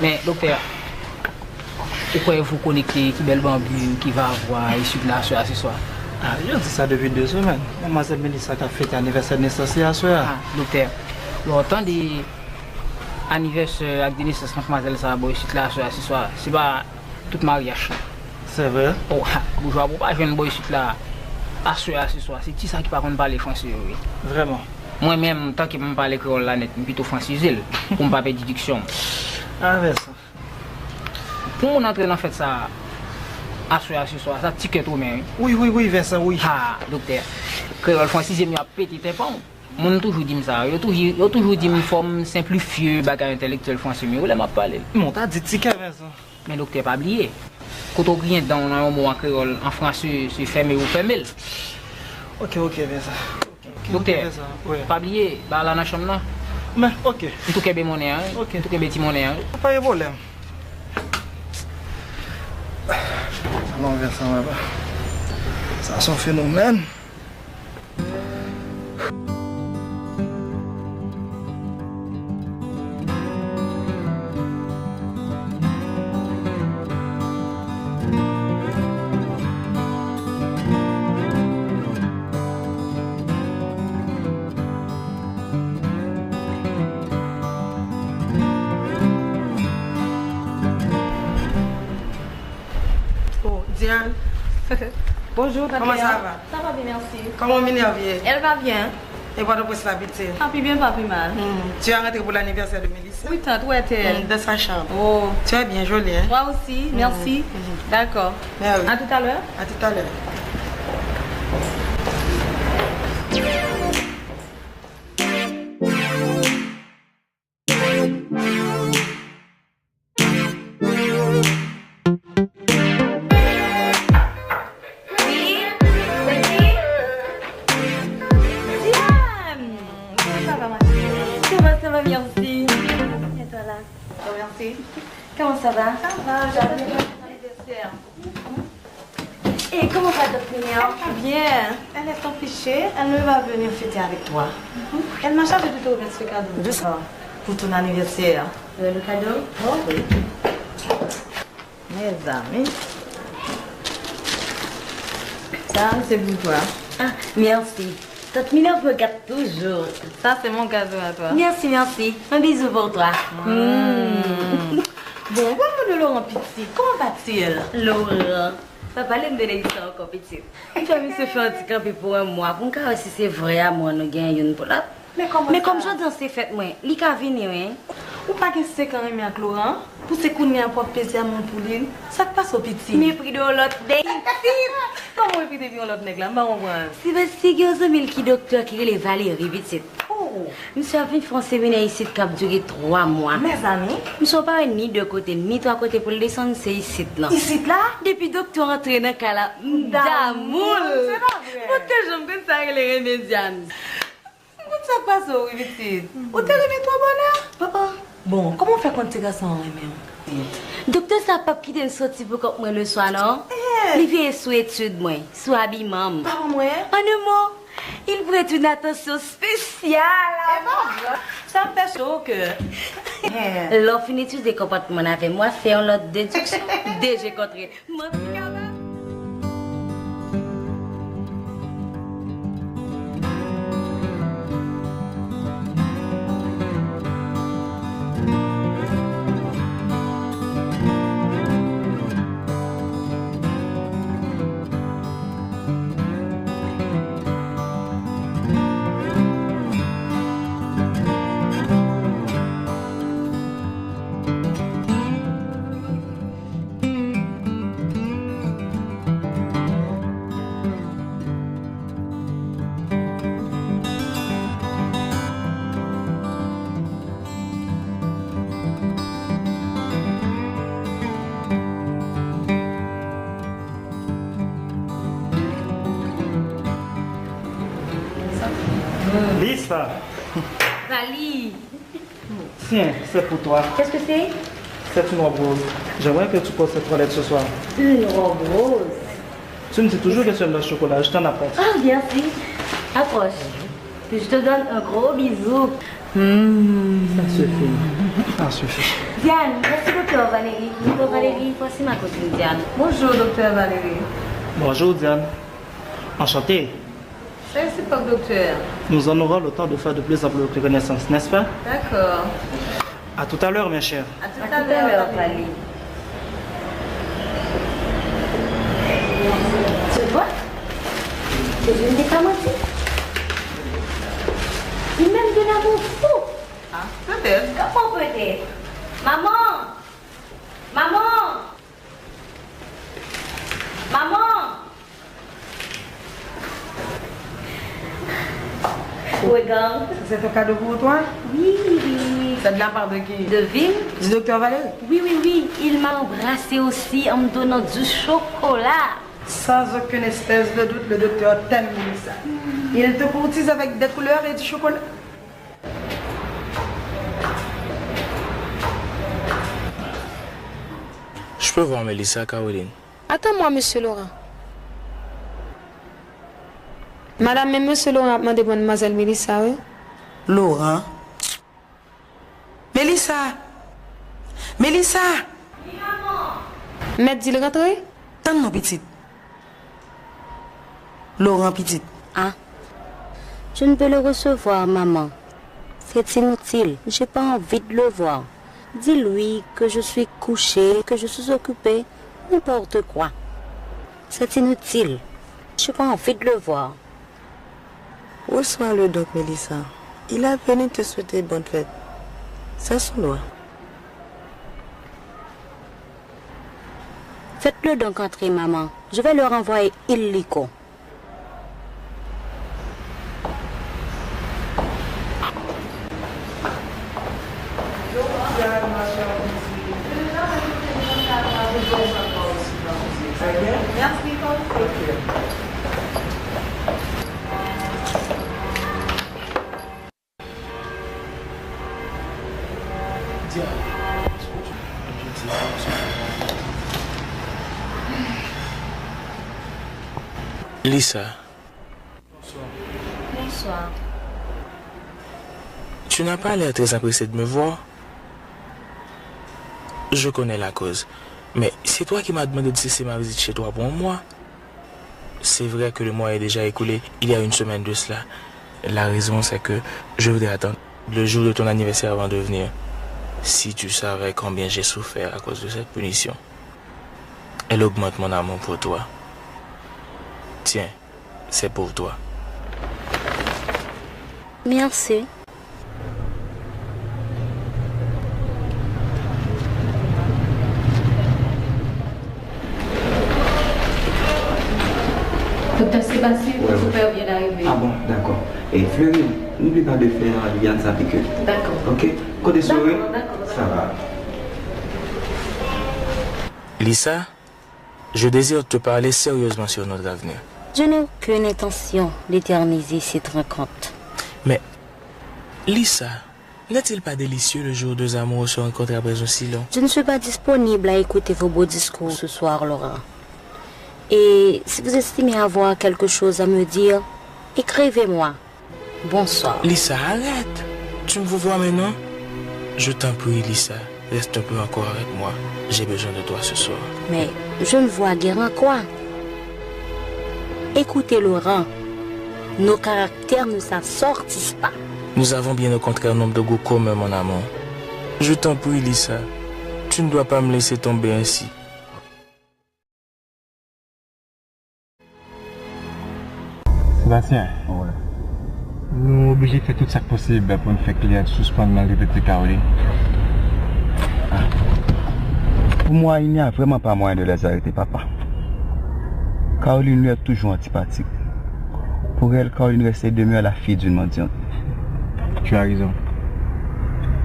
Men, doktè, ou kwè vou konekte ki bèl banbin ki va vwa isit la aswè a, se swa? Ah, yo di sa depi de semèn. Manmwazèl Melissa k ap fete anivèsè nesans li aswè a. Ah, doktè, lè w tande anivèsè ak de nesans manmwazèl sa a bò isit la aswè a, se swa, se pa tout maryaj. Se vre? Oh, ha, boujwa pou pa jwenn bò isit la aswè a, se swa, se ti sa ki pa konn pale franse yo, wi. Vrèman? Mwen menm, tanke m pale kreyòl la nèt, m pito fransize l, pou m pa pèdi diksyon m. Avè sa. Pou moun antre nan fèt sa, aswè a, se swa, sa ti kè tou men, wi. Wi, wi, wi, Vincent, wi. Ha, doktè. Kreyòl fransize m yo ap pete tenpan w. Moun toujou di m sa. Yo toujou, yo toujou di m fò m senplifye bagay entèlektyèl franse m yo lè m ap pale l. Men w ta di ti kè, Vincent. Men doktè, pa bliye. Kote w griyen dan w nan yon mo an kreyòl, an franse, se fèmen ou fèmen l. Ok, ok, Vincent. Doktè, pa bliye, ba la nan chanm nan. Men, ok. M tou kenbe monnen an, wi. Ok. M tou kenbe ti monnen an, wi. Pa gen pwoblèm. Sa nan vè sa, papa. Sa se yon fenomèn. Oh, Diane. Bonjour, tante. Comment ça va? Ça va bien, merci. Comment Minerve est? Elle va bien. Et Port-au-Prince la, pitié? Pas plus bien, pas plus mal. Hmm. Tu as rentré pour l'anniversaire de Mélissa? Oui, tante, où est-elle? Hmm, dans sa chambre. Oh. Tu es bien jolie, hein? Moi aussi, merci. Hmm. D'accord. Ben oui. À tout à l'heure. À tout à l'heure. Diane! Comment ça va, ma chérie? Ça va, ça va, merci. Et toi, là? Oh, merci. Comment ça va? Ça va, j'attends ton anniversaire. Et comment va, tante Minerve? Elle va bien. Elle est empêchée. Elle ne va venir fêter avec toi. Mhm. Elle m'a chargé de te remettre ce cadeau pour ton anniversaire. Euh, le cadeau? Oh oui. Mezanmi. Sa, c'est pour toi. Ah, merci. Tante Minerve me gâte toujours. Ça, c'est mon cadeau à toi. Merci, merci. Un bisou pour toi. Mm. Mm. Bon, parle-moi de Laurent, pitié. Comment va-t-il? Laurent. Pa pale m de nèg sa ankò, pitit. M fè misye fè yon ti kanpe pou yon mwa pou m ka wè si se vrè amou an nou gen youn pou lòt. Men kòman sa? Men kòm jodi an se fèt mwen, li ka vini, wi. Ou pa gen senk an renmen ak Laurent? Pou se kounye a pou w ap peze amou pou li? Sa k pase w, pitit? Mepri de yon lòt nèg, pitit! Kòman mepri depi yon lòt nèg la? M pa konprann. Se paske gen yon zanmi l ki doktè ki rele Valérie, pitit. Oh! Misye ap vin fè yon seminè isit k ap dire twa mwa. Mezanmi! Misye pa wè ni de kote, ni twa kote pou l desann, se isit lan. Isit la? Depi doktè an antre nan kay la, m damou l. Se pa vre. Mwen te janm konn sa rele renmen Diane. M konn sa k pase w, wi, pitit. Ou te renmen twò bonè. Papa. Bon, kòman w fè konn ti gason an renmen w? Doktè sa p ap kite m soti pou kont mwen leswa, non. Eh. Li veye sou etid mwen, sou abiman m. Papa mwen? An de mo, il prête une attention spéciale à moi. Sa fè cho ke. Lè w fin etidye konpòtman avè m, w ap fè yon lòt dediksyon. De je kontre. Manti kaba. Lisa! Vali! Tiens, c'est pour toi. Qu'est-ce que c'est? C'est une robe rose. J'aimerais que tu portes cette toilette ce soir. Une robe rose? Tu me dis toujours que tu aimes le chocolat, je t'en apporte. Ah, merci. Approche. Je te donne un gros bisou. Hmm. Ça suffit. Ça suffit. Diane, voici docteur Valérie. Docteur Valérie, voici ma cousine Diane. Bonjour, docteur Valérie. Bonjour, Diane. Enchanté. Sa e sipòk doktè a. Nous en aurons le temps de faire de plus amples connaissances, n'est-ce pas? Dakò. À tout à l'heure, ma chère. À tout à l'heure, Vali. Tu vois? Je ne t'ai pas menti. Il m'aime d'un amour fou. Ah, peut-être. Comment peut-être? Maman! Maman! Maman! Regarde. C'est un cadeau pour toi? Oui, oui, oui. C'est de la part de qui? De Vim. Du docteur Valérie? Oui, oui, oui. Il m'a embrassé aussi en me donnant du chocolat. Sans aucune espèce de doute, le docteur t'aime, Melissa. Il te courtise avec des couleurs et du chocolat. Je peux voir Melissa, Caroline? Attends-moi, monsieur Laurent. Madame, men mesye Laurent ap mande madmwazèl Melissa, wi. Laurent? Melissa! Melissa! Mèt di l rantre? Tann non, pitit. Laurent, pitit. Ah, je ne peux le recevoir, maman. C'est inutile. J'ai pas envie de le voir. Dis-lui que je suis couchée, que je suis occupée. N'importe quoi. C'est inutile. J'ai pas envie de le voir. Reçois-le donc, Melissa. Il a venu te souhaiter bonne fête. C'est son droit. Faites-le donc entrer, maman. Je vais le renvoyer illico. Lisa. Bonsoir. Tu n'as pas l'air très empressé de me voir. Je connais la cause. Mais c'est toi qui m'as demandé de cesser ma visite chez toi pour un mois. C'est vrai que le mois est déjà écoulé, il y a une semaine de cela. La raison, c'est que je voudrais attendre le jour de ton anniversaire avant de venir. Si tu savais combien j'ai souffert à cause de cette punition. Elle augmente mon amour pour toi. Tiens, c'est pour toi. Merci. Docteur Sébastien, votre père vient d'arriver. Ah bon, d'accord. Et Fleury, n'oublie pas de faire Liliane sa piqûre. D'accord. Ok? Côté sourire, D'accord, d'accord. Ça va. Lisa, je désire te parler sérieusement sur notre avenir. Je n'ai aucune intention d'éterniser cette rencontre. Mais, Lisa, n'est-il pas délicieux le jour où deux amoureux se rencontrent après un si long... Je ne suis pas disponible à écouter vos beaux discours ce soir, Laurent. Et si vous estimez avoir quelque chose à me dire, écrivez-moi. Bonsoir. Lisa, arrête! Tu me vois maintenant? Je t'en prie, Lisa, reste un peu encore avec moi. J'ai besoin de toi ce soir. Mais je ne vois guère en quoi. Écoutez, Laurent, nos caractères ne s'assortissent pas. Nous avons bien au contraire nombre de goûts communs, mon amour. Je t'en prie, Lisa, tu ne dois pas me laisser tomber ainsi. Sébastien, nou oblije fè tout sa k posib pou n fè Cléa sispann maltrete Caroline. Pour moi, il n'y a vraiment pas moyen de les arrêter, papa. Caroline lui est toujours antipathique. Pour elle, Caroline reste et demeure la fille d'une mendiante. Tu as raison.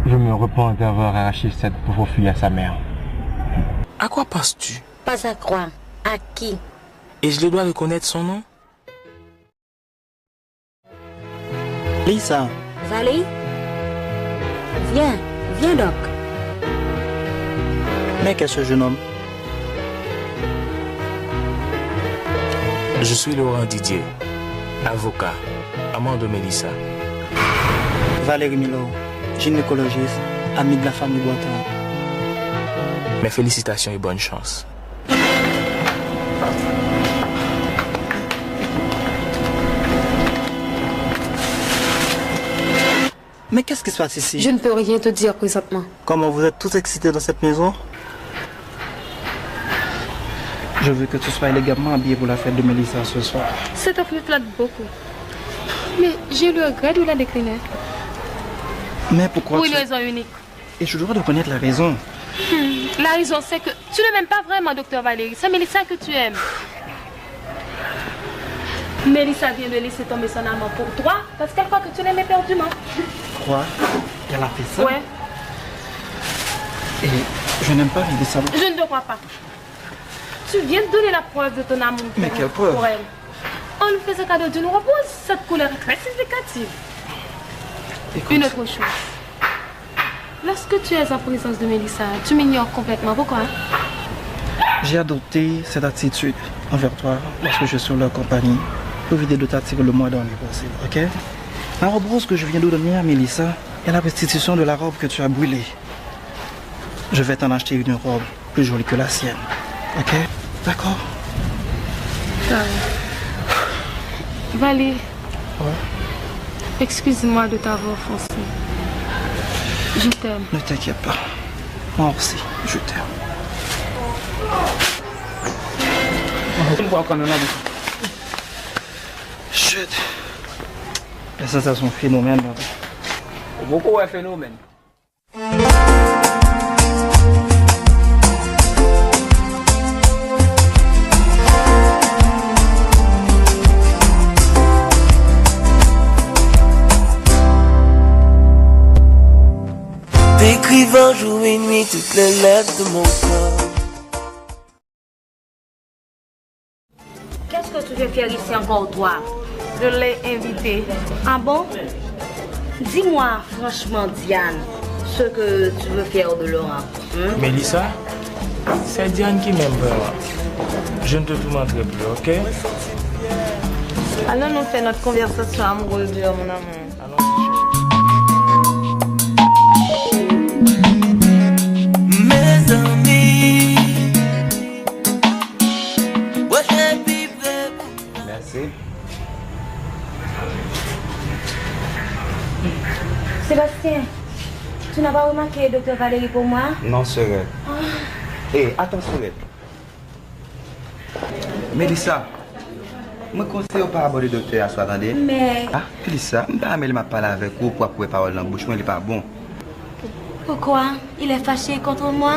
Je me repens d'avoir arraché cette pauvre fille à sa mère. À quoi penses-tu? Pas à croire. À qui? Et je le dois reconnaître son nom? Lisa, Valérie? Viens, viens donc. Mais qu'est ce jeune homme? Je suis Laurent Didier, avocat, amant de Mélissa. Valérie Milo, gynécologiste, amie de la famille Boitan. Mes félicitations et bonne chance. Mais qu'est-ce qui se passe ici? Je ne peux rien te dire présentement. Comment, vous êtes tous excités dans cette maison? Je veux que tu sois élégamment habillé pour la fête de Mélissa ce soir. Cette offre me flatte beaucoup. Mais j'ai le regret de la décliner. Mais pourquoi Pour une tu... raison unique. Et tu dois reconnaître la raison. Hmm, la raison, c'est que tu ne m'aimes pas vraiment, docteur Valérie. C'est Mélissa que tu aimes. Mélissa vient de laisser tomber son amant pour toi parce qu'elle croit que tu l'aimais éperdument. Quoi? Elle a fait ça? Ouais. Et je n'aime pas Mélissa. Je ne te crois pas. Tu viens de donner la preuve de ton amour Mais pour, quelle preuve? Pour elle. En lui faisant cadeau d'une robe rose, cette couleur est très significative. Écoute, Une autre chose. Lorsque tu es en présence de Mélissa, tu m'ignores complètement. Pourquoi? J'ai adopté cette attitude envers toi lorsque je suis en leur compagnie pour éviter de t'attirer le moins d'ennuis possible, ok? La robe rose que je viens de donner à Mélissa est la restitution de la robe que tu as brûlée. Je vais t'en acheter une robe plus jolie que la sienne, ok? D'accord? Valérie, excuse-moi de t'avoir offensé. Je t'aime. Ne t'inquiète pas. Moi aussi, je t'aime. Shit. Sa, se yon fenomèn, papa. Ou poko wè fenomèn. T'écrivant jour et nuit toutes les lettres de mon cœur. Qu'est-ce que tu veux faire ici encore, toi? Je l'ai invité. Ah bon? Dis-moi franchement, Diane, ce que tu veux faire de Laurent. Hmm? Mélissa, c'est Diane qui m'aime vraiment. Je ne te tourmenterai plus, ok? Allons-nous faire notre conversation amoureuse dehors, mon amour. Mezanmi, pwoche pi pre pou... Merci. Sébastien, tu n'as pas remarqué docteur Valérie pour moi? Non, Sorel. Eh, attends, Sorel. Melissa, mwen konseye w pa abòde doktè a swa, tande? Men. Ah, Melissa, m pa renmen lè m ap pale avèk ou, pou w ap wè pawòl nan bouch mwen, li pa bon. Pourquoi? Il est fâché contre moi?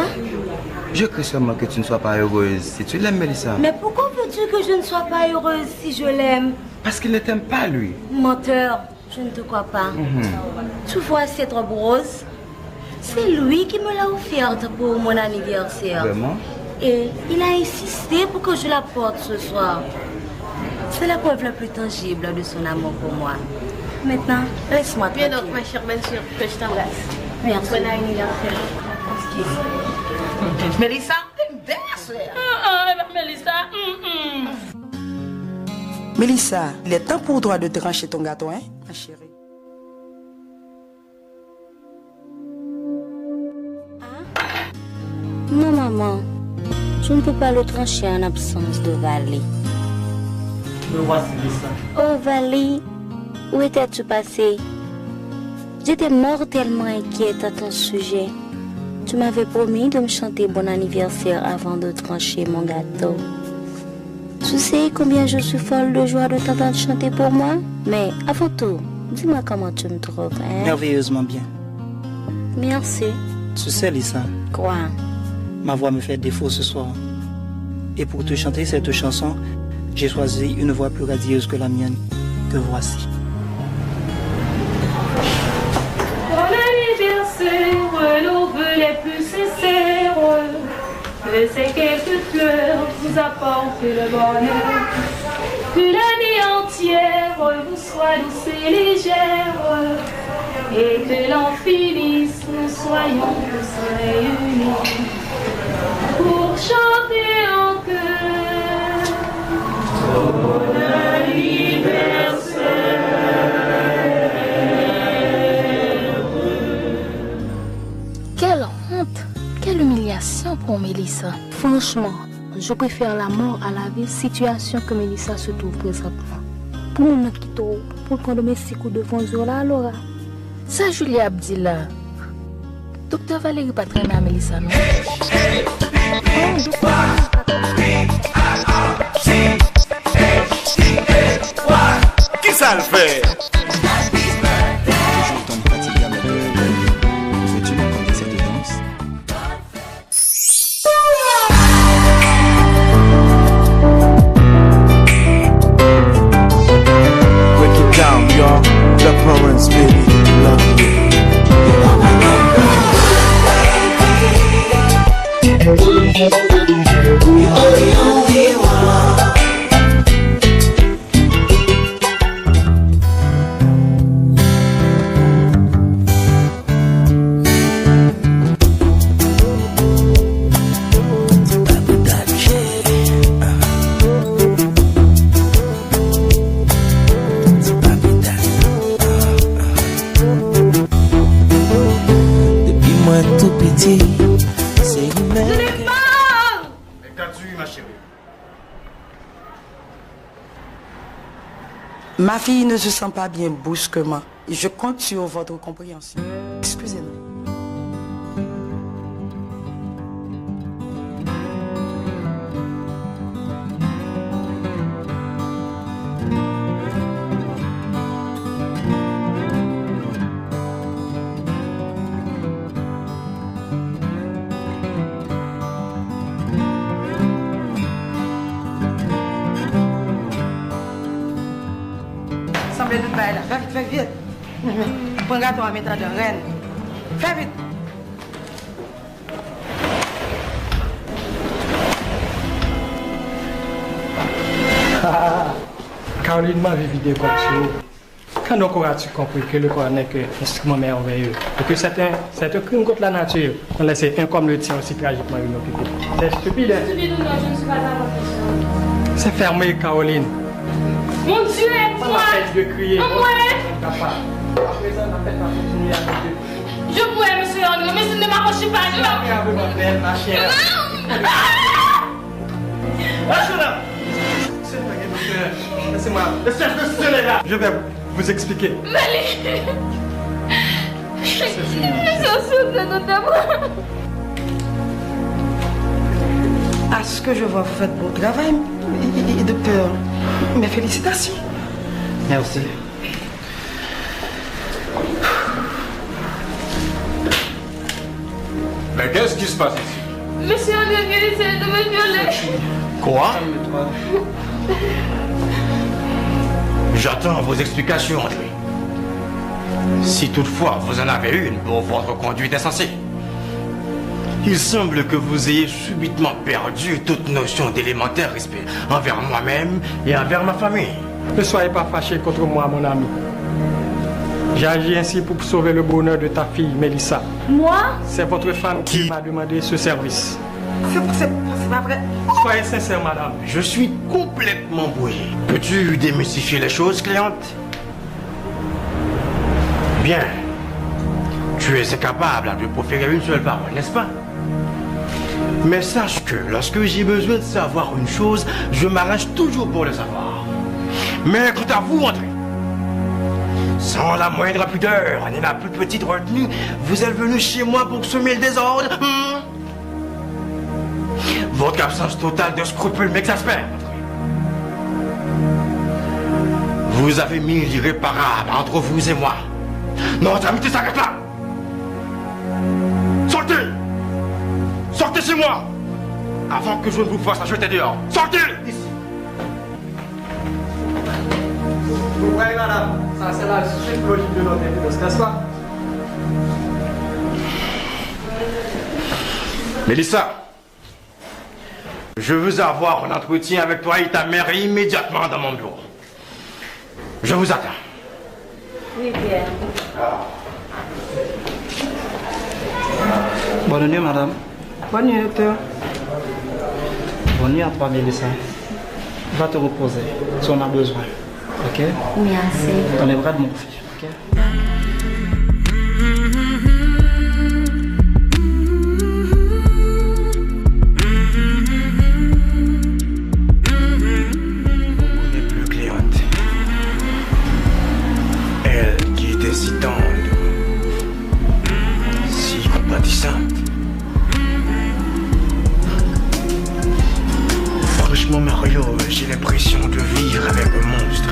Je crains seulement que tu ne sois pas heureuse si tu l'aimes, Melissa. Mais pourquoi veux-tu que je ne sois pas heureuse si je l'aime? Parce qu'il ne t'aime pas, lui. Menteur, je ne te crois pas. Mhm. Tu vois cette robe rose? C'est lui qui me l'a offerte pour mon anniversaire. Vraiment? Et il a insisté pour que je la porte ce soir. C'est la preuve la plus tangible de son amour pour moi. Maintenant, laisse-moi tranquille. Bien donc, ma chère belle-sœur, que je t'embrasse. Merci. Bon anniversaire. Melissa, une belle sœur. Ah, ah, Melissa, mm, mm. Melissa, il est temps pour toi de trancher ton gâteau, hein, ma chérie. Ah. Non, maman, je ne peux pas le trancher en absence de Vali. Me voici, Lisa. Oh, Vali, où étais-tu passé? J'étais mortellement inquiète à ton sujet. Tu m'avais promis de me chanter bon anniversaire avant de trancher mon gâteau. Tu sais combien je suis folle de joie de t'entendre chanter pour moi? Mais avant tout, dis-moi comment tu me trouves, hein? Merveilleusement bien. Merci. Tu sais, Lisa. Quoi? Ma voix me fait défaut ce soir. Et pour te chanter cette chanson, j'ai choisi une voix plus radieuse que la mienne. Te voici. Bon anniversaire, nos vœux les plus sincères. Que ces quelques fleurs vous apportent le bonheur. Que l'année entière vous soit douce et légère. Et que l'an finisse, nous soyons tous réunis pour chanter en chœur. Bon anniversaire. Quelle honte! Quelle humiliation pour Melissa! Franchement, je préfère la mort à la vie, situation que Melissa se trouve présentement. Pou moun nan kite w, pou l pran domestik ou devan zye w la, Laura. Sa Julia ap di la? Doktè Valérie pa t renmen a Melissa, non? Kisa l fè? Toujou tann fatigam nan pèryòd Noël. Vwètu, nou konn desè de dans. Break it down, y'all. The Prince, baby. Love you. Depi mwen tou piti, se rimè. Je n'ai pas. Gad sou li, ma chérie. Ma fille ne se sent pas bien brusquement. Je compte sur votre compréhension. Excusez-nous. Sanble tout bagay la. Fè vit, fè vit. Pran gato a, met adan, rèn. Fè vit. Caroline, m anvi vide kòb sou ou. Quand donc auras-tu compris que le corps n'est qu'un instrument merveilleux et que c'est un, c'est un crime contre la nature de laisser un comme le tien aussi tragiquement inoccupé? C'est stupide, hein? Stupide ou non, je ne suis pas d'accord, Christian. C'est fermé, Caroline. Mon Dieu, aide-moi. Pas la peine de crier. Aide-moi. Papa. À présent, la fête va continuer avec eux. Je vous aime, monsieur Henry, mais je ne m'accroche pas. Je... Avec ma belle, ma chère. Ah! Laissez-moi, laissez-moi, laissez-moi, je vais vous expliquer. Mali! C'est fini. Ils sont sûrs de nous devoir. À ce que je vois, vous faites bon travail, i- i- i- docteur. Mes félicitations. Merci. Mais qu'est-ce qui se passe ici? Monsieur André vient essayer de me violer. Quoi? J'attends vos explications, André. Si toutefois vous en avez une pour votre conduite insensée. Il semble que vous ayez subitement perdu toute notion d'élémentaire respect envers moi-même et envers ma famille. Ne soyez pas fâché contre moi, mon ami. J'ai agi ainsi pour sauver le bonheur de ta fille, Mélissa. Moi? C'est votre femme qui m'a demandé ce service. C'est c'est- c'est pas vrai. Soyez sincère, madame. Je suis complètement brouillé. Peux-tu démystifier les choses, Cléante? Bien. Tu es incapable de proférer une seule parole, n'est-ce pas? Mais sache que lorsque j'ai besoin de savoir une chose, je m'arrange toujours pour le savoir. Mais quant à vous, André, sans la moindre pudeur ni la plus petite retenue, vous êtes venu chez moi pour semer le désordre, hmm? Votre absence totale de scrupules m'exaspère, André. Vous avez mis l'irréparable entre vous et moi. Notre amitié s'arrête là. Sortez! Sortez chez moi! Avant que je ne vous fasse jeter dehors. Sortez! Vous voyez, madame, ça c'est la suite logique de notre évidence, n'est-ce pas? Mélissa, je veux avoir un entretien avec toi et ta mère immédiatement dans mon bureau. Je vous attends. Oui, Pierre. Bonne nuit, madame. Bonne nuit, docteur. Bonne nuit à toi, Mélissa. Va te reposer. Tu en as besoin. Ok? Merci. Dans les bras de mon fils. Ok? Vous ne plus, Cléante. Elle qui était si tendre, si compatissante. Franchement, Mario, j'ai l'impression de vivre avec un monstre.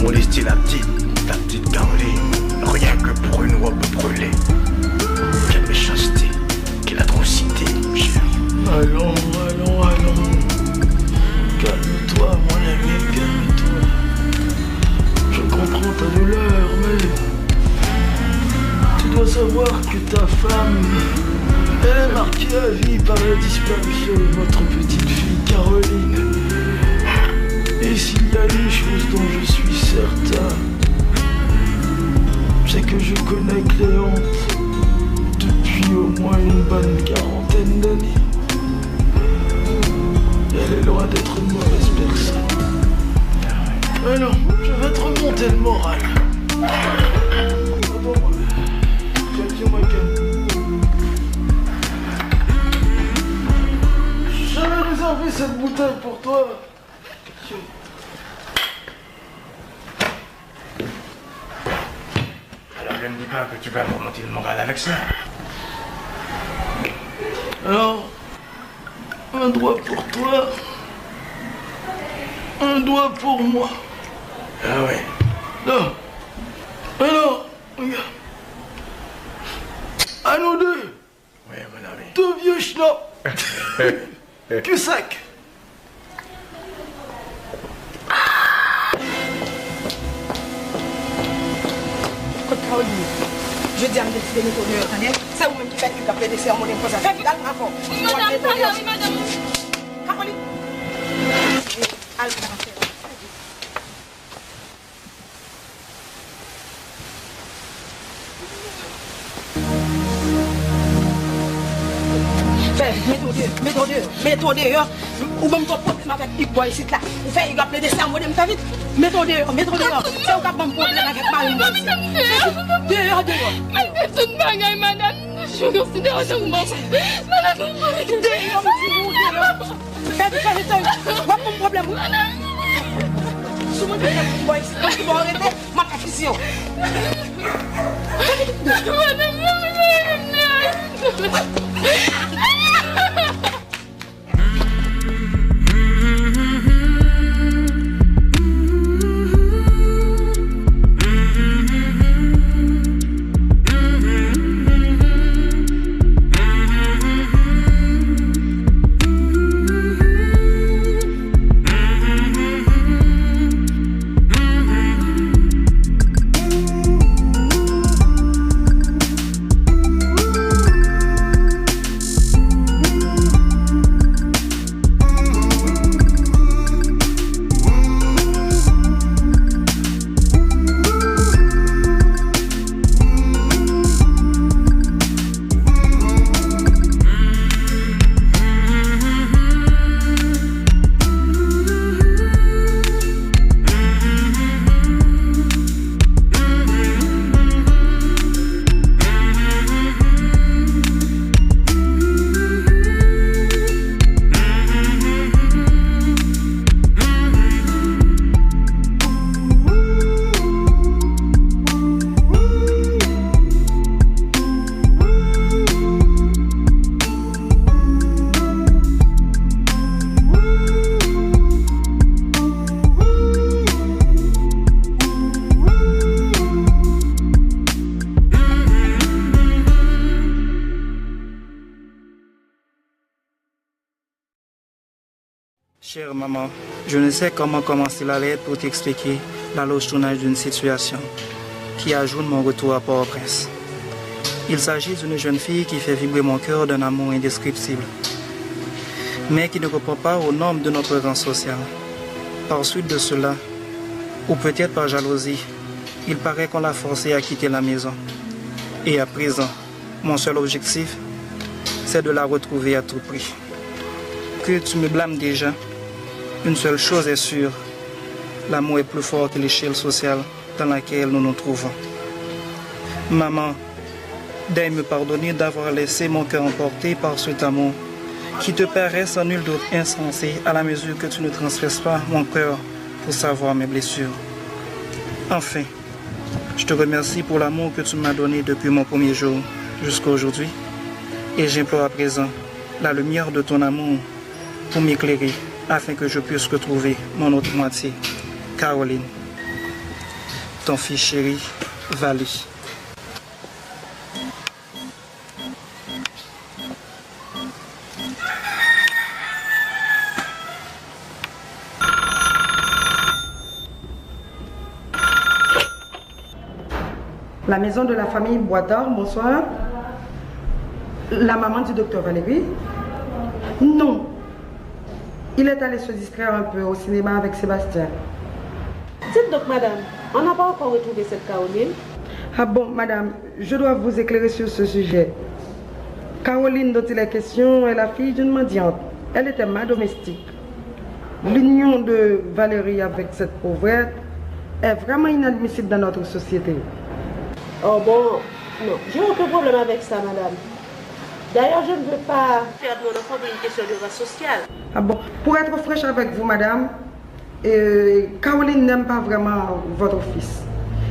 Molester la petite, la petite Caroline, rien que pour une robe brûlée. Quelle méchanceté, quelle atrocité, mon cher. Allons, allons, allons. Calme-toi, mon ami, calme-toi. Je comprends ta douleur, mais tu dois savoir que ta femme, elle est marquée à vie par la disparition de votre petite fille Caroline. Et s'il y a une chose dont je suis certain, c'est que je connais Cléante depuis au moins une bonne quarantaine d'années. Elle est loin d'être une mauvaise personne. Alors, je vais te remonter le moral. Attends, je viens, Michael. J'avais réservé cette bouteille pour toi. Alors, ne me dis pas que tu vas me remonter le moral avec ça. Alors, un doigt pour toi, un doigt pour moi. Ah ouais. Non. Alors, regarde. À nous deux. Ouais, mon ami. Deux vieux schnapps. Cul sec. Kot Caroline? Jodi a m deside mete w deyò, tande? Se ou menm ki fè Hugues ap plede sèmonnen m konsa. Fè vit, al pran kò w. Madame, madame, madame. Caroline! Al pran kò w. Fè vit, mete w deyò, mete w deyò, mete w deyò. Ou ban m twòp pwoblèm avèk Hugues bò isit la. Ou fè Hugues ap plede sèmonnen m, fè vit. Mete w deyò, mete w deyò. Se ou k ap ban m pwoblèm avèk mari m bò isit. Fè vit, deyò, deyò. Malgre tout bagay, madame, nou toujou konsidere w kòm madanm. Madame, Deyò, m di w, deyò. Fè vit, fè vit, fè vit. W ap ban m pwoblèm, wi. Si w mande m bò isit, ki bò w rete, m ap fè fiziye w. madame, Chère maman, je ne sais comment commencer la lettre pour t'expliquer l'allongement d'une situation qui ajourne mon retour à Port-au-Prince. Il s'agit d'une jeune fille qui fait vibrer mon cœur d'un amour indescriptible, mais qui ne répond pas aux normes de notre rang social. Par suite de cela, ou peut-être par jalousie, il paraît qu'on l'a forcée à quitter la maison. Et à présent, mon seul objectif, c'est de la retrouver à tout prix. Que tu me blâmes déjà, une seule chose est sûre, l'amour est plus fort que l'échelle sociale dans laquelle nous nous trouvons. Maman, daigne me pardonner d'avoir laissé mon cœur emporter par cet amour qui te paraît sans nul doute insensé à la mesure que tu ne transperces pas mon cœur pour savoir mes blessures. Enfin, je te remercie pour l'amour que tu m'as donné depuis mon premier jour jusqu'à aujourd'hui, et j'implore à présent la lumière de ton amour pour m'éclairer afin que je puisse retrouver mon autre moitié. Caroline, ton fils chéri, Vali. La maison de la famille Boitard, bonsoir. La maman du docteur Valérie. Non. Il est allé se distraire un peu au cinéma avec Sébastien. Dites donc, madame, on n'a pas encore retrouvé cette Caroline. Ah bon, madame, je dois vous éclairer sur ce sujet. Caroline dont il est question est la fille d'une mendiante. Elle était ma domestique. L'union de Valérie avec cette pauvrette est vraiment inadmissible dans notre société. Oh bon, non, j'ai aucun problème avec ça, madame. D'ailleurs, je ne veux pas perdre mon enfant pour une question de race sociale. Ah bon, pour être franche avec vous, madame, euh, Caroline n'aime pas vraiment votre fils.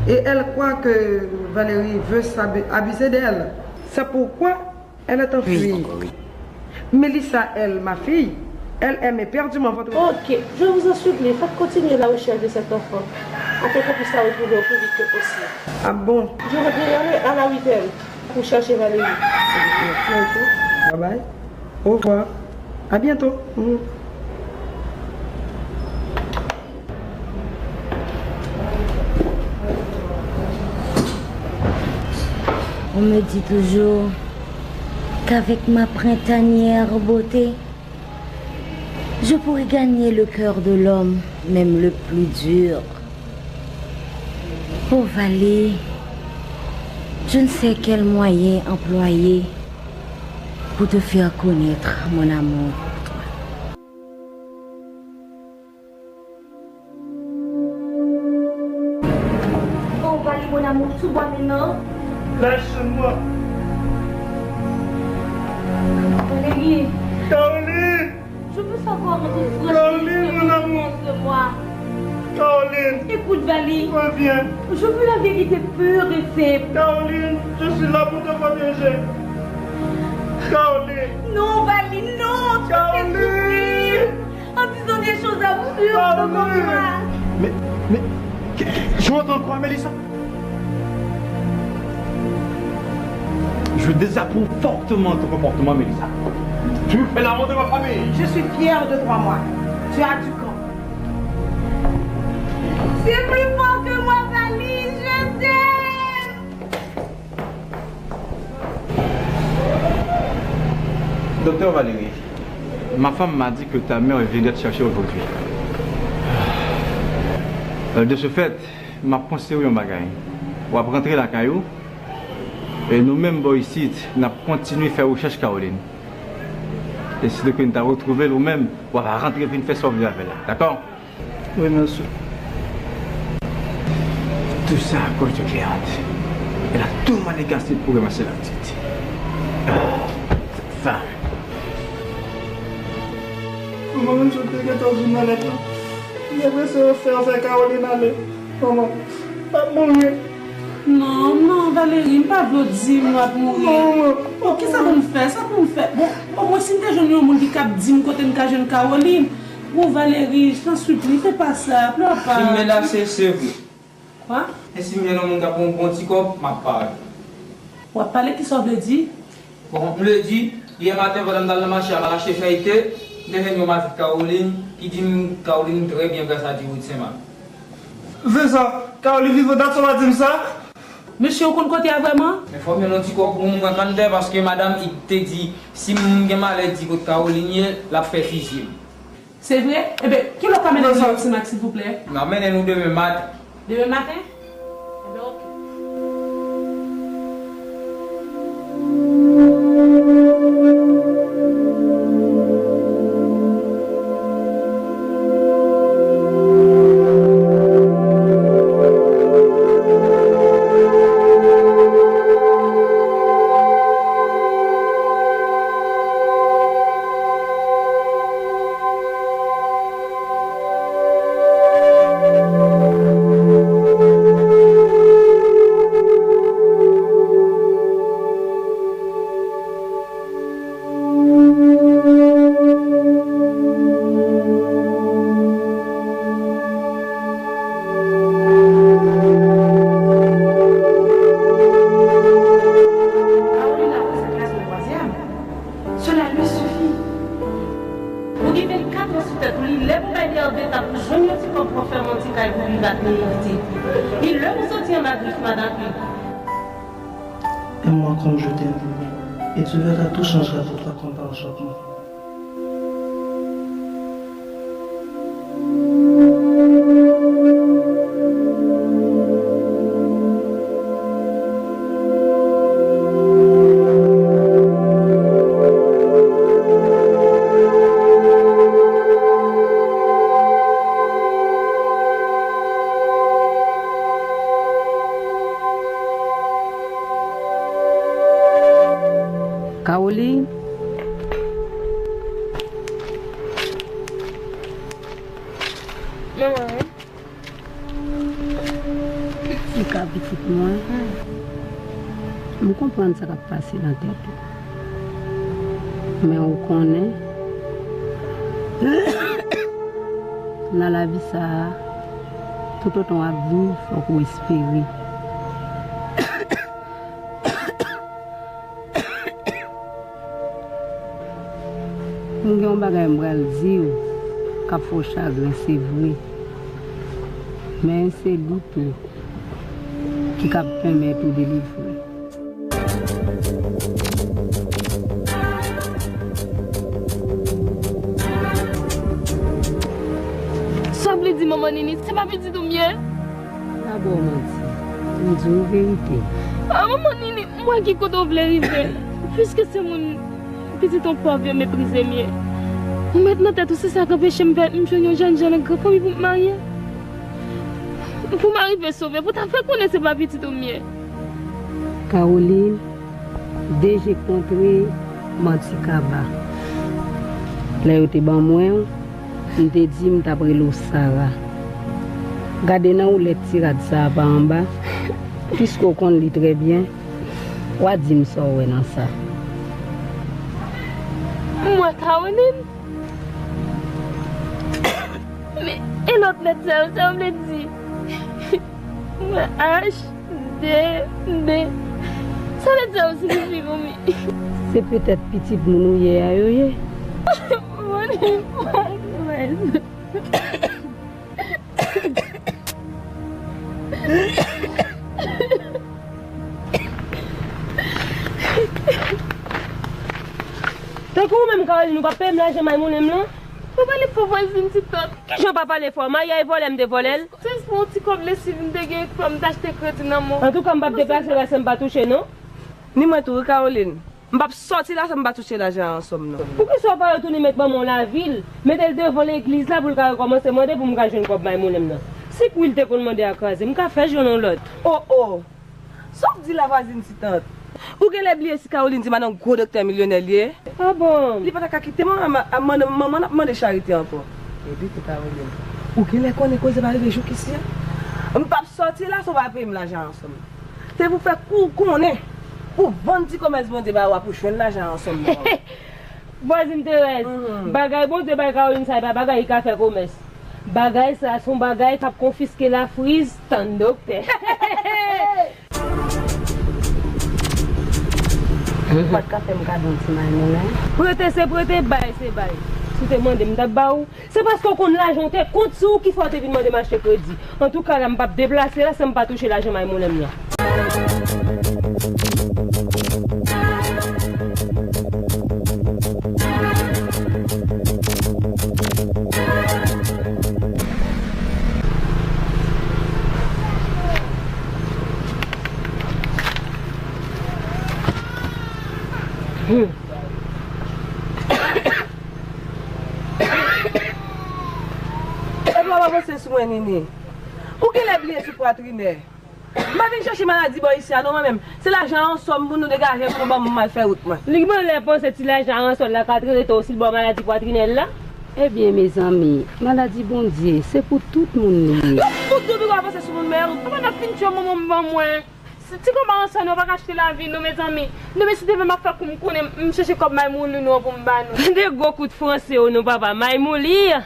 Et elle croit que Valérie veut s'abu-, abuser d'elle. C'est pourquoi elle est en fuite. Mélissa, elle, ma fille, elle aime éperdument votre... Ok, je vous en supplie, faites continuer la recherche de cet enfant, afin qu'on puisse la retrouver au plus vite que possible. Ah bon? Je reviendrai à la huit heures pour chercher Valérie. Merci beaucoup. Bye bye. Au revoir. À bientôt. Mhm. On me dit toujours qu'avec ma printanière beauté, je pourrais gagner le cœur de l'homme, même le plus dur. Oh Valérie, je ne sais quel moyen employer pour te faire connaître mon amour pour toi. Oh, Valérie, mon amour, tu bois maintenant? Lâche-moi. Valérie. Caroline. Je veux savoir en toute franchise ce que tu penses de moi. Caroline, mon amour. Caroline. Écoute, Valérie. Reviens. Je veux la vérité pure et simple. Caroline, je suis là pour te protéger. Caroline! Non, Valine, non, tu me fais souffrir en disant des choses absurdes comme ça. Mais, mais, que- que- je entends quoi, Mélissa? Je désapprouve fortement ton comportement, Mélissa. Tu me fais la honte de ma famille. Je suis fière de toi, moi. Tu as du cran. C'est plus fort que moi, Valine, je t'aime. Docteur Valérie, ma femme m'a dit que ta mère viendrait te chercher aujourd'hui. Euh, de ce fait, m ap konseye w yon bagay. W ap rantre lakay ou, e nou menm bò isit, n ap kontinye fè rechèch Caroline. E sitèke n ta retwouve l ou menm, w ap rantre vin fè sa w vle avè l la, dakò? Oui, monsieur. Tout ça à cause de Cléante. Elle a tout manigacé pour ramasser la petite. Ah, cette femme. Manman, m sot te gentan di w malèt la. M te prese yo fè, fè Caroline ale. Manman, l ap mouri. Non, non, Valérie, m pa vle w di m w ap mouri. Non, manman. Bon, kisa pou m fè? Sa pou m fè? Bon, omwen si m te jwenn yon moun ki kab di m kote m ka jwenn Caroline. Bon, Valérie, je t'en supplie, fais pas ça, pleure pas. Si m menase, se vre. Kwa? E si m jwenn yon moun k ap yon bon ti kòb, m ap pale. W ap pale, kisa w vle di? Bon, m vle di, yè maten pandan m t al nan mache a, m al achte fèy te, m te jwenn yon matant Caroline ki di m Caroline trè byen gras a Diwood Senmak. Se sa, Caroline vivan, dat sa w pa di m sa? Mesye, ou konn kote a vrèman? Men fò m jwenn yon ti kòb pou mwen kanntè, paske madanm Ig te di, si m gen malè di kot Caroline ye, l ap fè fizye m. Se vre? Enben, kilè w ka mennen nou Diwood Senmak, silvouplè? M ap mennen nou demen maten. Demen maten? Enben, oke. Caroline a fait sa classe de troisième. Cela lui suffit. Ou gen vennkat an sou tèt ou, li lè pou bay deyò de tab pou jwenn yon ti kòb pou fè manti kay pou viv ak Neyiti. Li lè pou soti anba grif madanm li. Aime-moi comme je t'aime, et tu verras, tout changera pour toi comme par enchantement. Caroline. Manman, wi. Mika, pitit mwen, m konprann sa k ap pase nan tèt ou. Men ou konnen, nan lavi sa a, toutotan w ap viv, fòk ou espere. M gen yon bagay m pral di w k ap fè w chagren, se vre. Men se li tou ki kab pèmèt ou delivre. Sa vle di, manman Nini, se pa pitit ou m ye? Dabò, manti. M di w verite. A, manman Nini, m wè ki kote w vle rive. Piske se moun, pitit yon pòv yo meprize m ye. Ou met nan tèt ou se sa k anpeche m fè, m jwenn yon jèn jan nan gran fanmi pou m marye. Pou m arive sove, pou ta fè konnen se pa pitit ou m ye. Caroline, deje kontre manti kaba. Lè yo te ban mwen w, m te di m t ap rele w Sara. Gade nan woulèt ti rad sa a pa anba, piske w konn li trè byen, w a di m sa w wè nan sa. Caroline? Men, e lòt lèt sa yo, sa yo vle di? H, D, D. Sa lèt sa yo siyifi, manmi? Se petèt pitit moun ou ye a yo ye. Manmi, pa di bagay sa. Tankou ou menm, Caroline, ou p ap peye m lajan may moulen m lan? Pa pale fò, vwazin, ti tant. Kijan pa pale fò? Mari a e vòlè m te vòlè l? Se pou yon ti kòb lesiv m te gen, fò m t achte kredi nan men w. Antouka, m p ap deplase la san m pa touche, non. Ni mwen tou, wi, Caroline. M p ap sòti la san m pa touche lajan Ansanm nan. Poukisa w pa retounen met manman w lavil? Mete l devan legliz la pou l ka rekòmanse mande pou m ka jwenn kòb may moulen m nan. Si kwi l te konn mande a kraze, m ka fè jwenn yon lòt. O, o! Sa w ap di la, vwazin, ti tant? Ou genlè bliye si Caroline se madanm gwo doktè milyonè li ye? A bon? Li pa ta ka kite manman, manman, manman n ap mande charite ankò. Epi tou, Caroline, ou genlè konnen koze pa rive jouk isi a. M p ap sòti la san w pa peye m lajan Ansanm nan. Se pou fè kou w konnen, pou vann ti komès Bondye ba ou a pou jwenn lajan Ansanm nan. Vwazin Terèz, bagay Bondye bay Caroline sa, e pa bagay li ka fè komès. Bagay sa, se yon bagay k ap konfiske lafriz, tann doktè. Ou pa t ka fè m kado yon ti may moulen? Prete se prete, bay se bay. Si w te mande m, m t ap ba ou. Se paske w konn lajan w te kont sou ou ki fè w te vin mande m achte kredi. Antouka, la, m p ap deplase la san m pa touche lajan may moulen m nan. Hmm. Epi w ap avanse sou mwen, Nini. Ou genlè bliye sou pwatrinè. M pa vin chèche maladi bò isi a, non, mwen menm. Se lajan Ansanm pou nou degaje pou nou ban m, m al fè wout mwen. Li genlè panse ti lajan Ansanm la ka trete w si l ba w maladi pwatrinè l la? Ebyen, mezanmi, maladi Bondye, se pou tout moun li ye. Tout moun tou piko avanse sou moun, men ou. Papa, n ap fin tchwe manman m ban mwen. Si ti kòb Ansanm nou pa ka achte lavi nou, mezanmi. Demen si Dye vle m ap fè kou m konnen m chèche kòb may moulen nou an pou m ba nou. De gwo kout franse w non, papa, may moulen.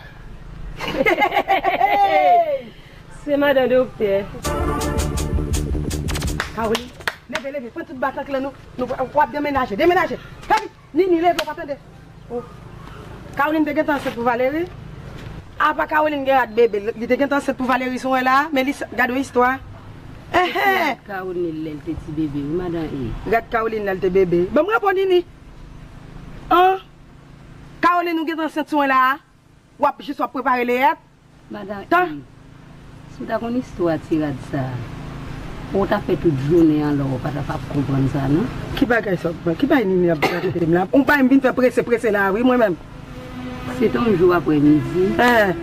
Se madan doktè. Caroline, leve, leve, pran tout bak lan kle nou, nou w ap demenaje, demenaje. Kapi, Nini, leve, w pa tande. Oh. Caroline te gentan ansent pou Valery. Apa Caroline gen rad bebe, li te gentan ansent pou Valery sou mwen la, men li, gade yon istwa. Ehe. Rad Caroline lè l te ti bebe, wi, madan E. Rad Caroline lè l te bebe. Ban m reponn Nini. An? Caroline, ou gentan ansent sou mwen la a? W ap jis w ap prepare leyèt? Madan Tan. Eve, si w ta konn istwa ti rad sa a, pou w ta fè tout jounen an lò w pa t ap ap konprann sa non. Ki bagay sa w ap pran? Ki bagay Nini ap rakonte m la? Yon bagay m vin fè prese prese la a wi mwen menm. Se te yon jou aprèmidi, en,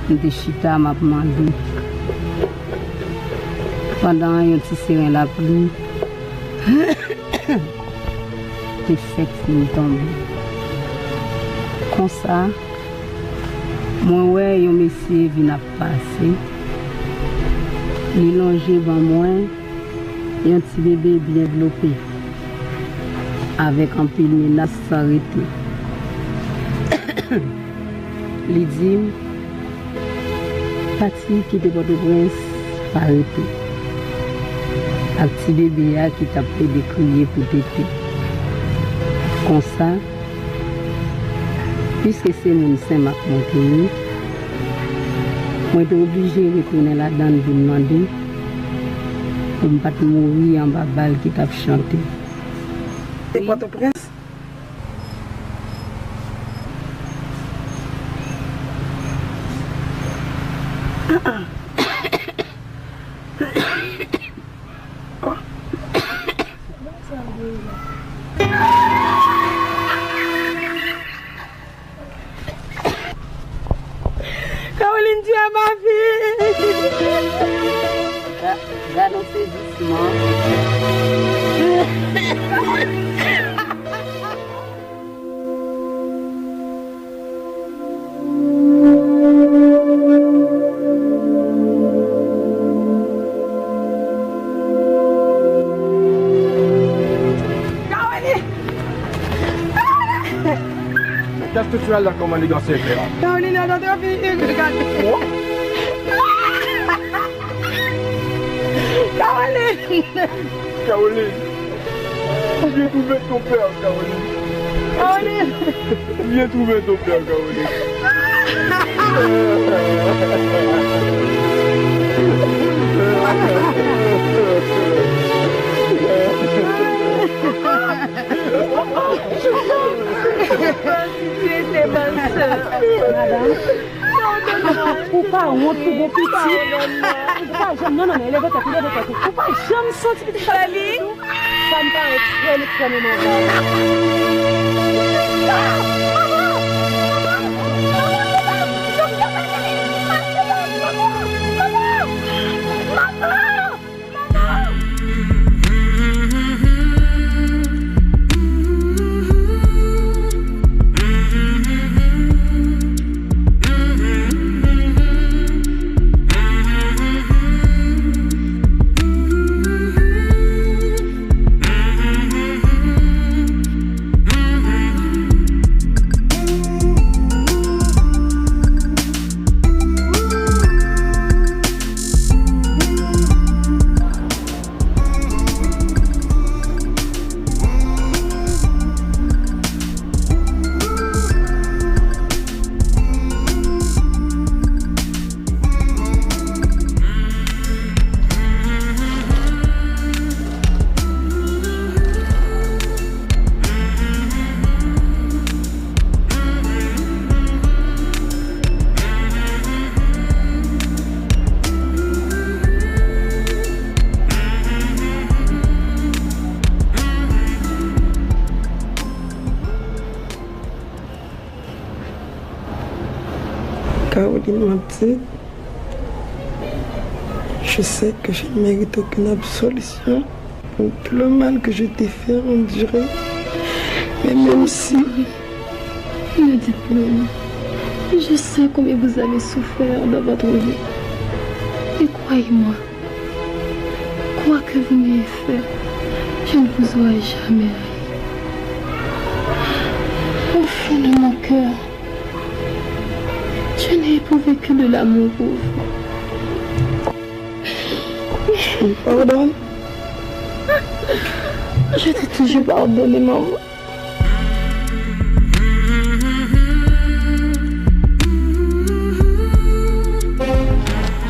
m te chita m ap mande pandan yon ti seren lapli te fèk fin tonbe. Konsa, mwen wè yon mesye vin ap pase. Li lonje ban mwen yon ti bebe byen vlope, avèk anpil menas san rete. Li di m, pati kite Pòtoprens pa rete, ak ti bebe a ki t ap plede kriye pou tete. Konsa, piske se moun Senmak mwen te ye, mwen te oblije retounen ladan l vin mande pou m pa t mouri anba bal ki t ap chante. E Pòtoprens? Ah, ah. Caroline, tu es ma fille. Ga-, gade yon sezisman. Caroline! Caroline! Al la kòman li dans se fè. Caroline, elle a trop vu. Caroline. Caroline. Ou bien trouvé ton père, Caroline. Caroline. Ou bien trouvé ton père, Caroline. Madanm, ou pa wont pou gon pitit? Ou pa janm, non, non, non, leve tèt ou, leve tèt ou. Ou pa janm santi pitit sa? Sa m parèt trè, trè ekstrèmeman grav. Caroline m'a dit, je sais que je ne mérite aucune absolution pour tout le mal que je t'ai fait endurer. Mais même si... Ne dites plus rien. Je sais combien vous avez souffert dans votre vie. Et croyez-moi, quoi que vous m'ayez fait, je ne vous aurais jamais haï. Au fond de mon cœur, je n'ai éprouvé que de l'amour pour vous. Je vous pardonne. Je t'ai toujours pardonné, maman.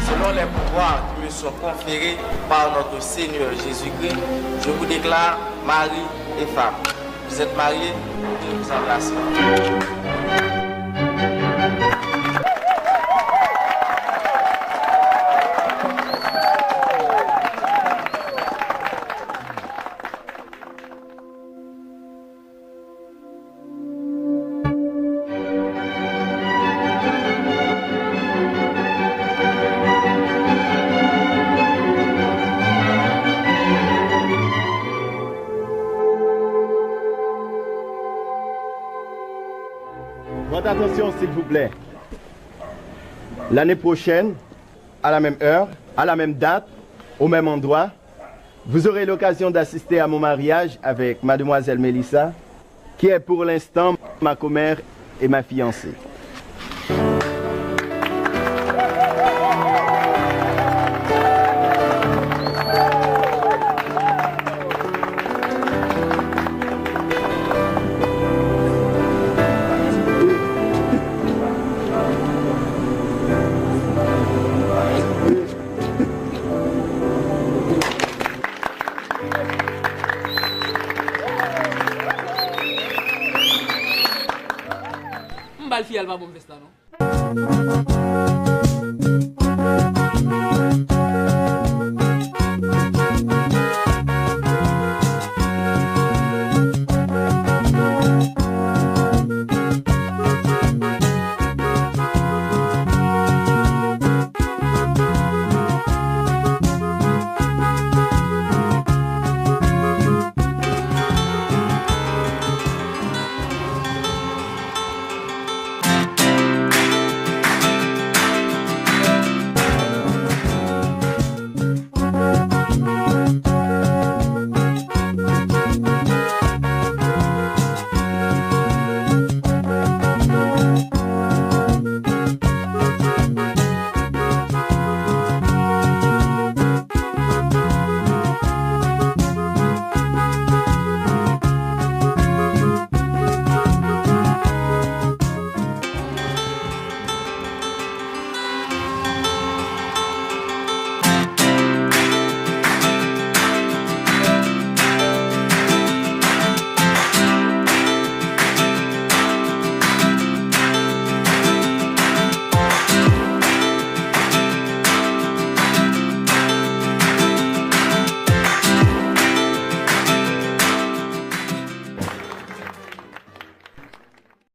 Selon les pouvoirs qui me sont conférés par notre Seigneur Jésus-Christ, je vous déclare mari et femme. Vous êtes mariés, je vous embrasse. Votre attention, s'il vous plaît. L'année prochaine, à la même heure, à la même date, au même endroit, vous aurez l'occasion d'assister à mon mariage avec mademoiselle Mélissa, qui est pour l'instant ma commère et ma fiancée. M ba l fi a, l pa ban m vès.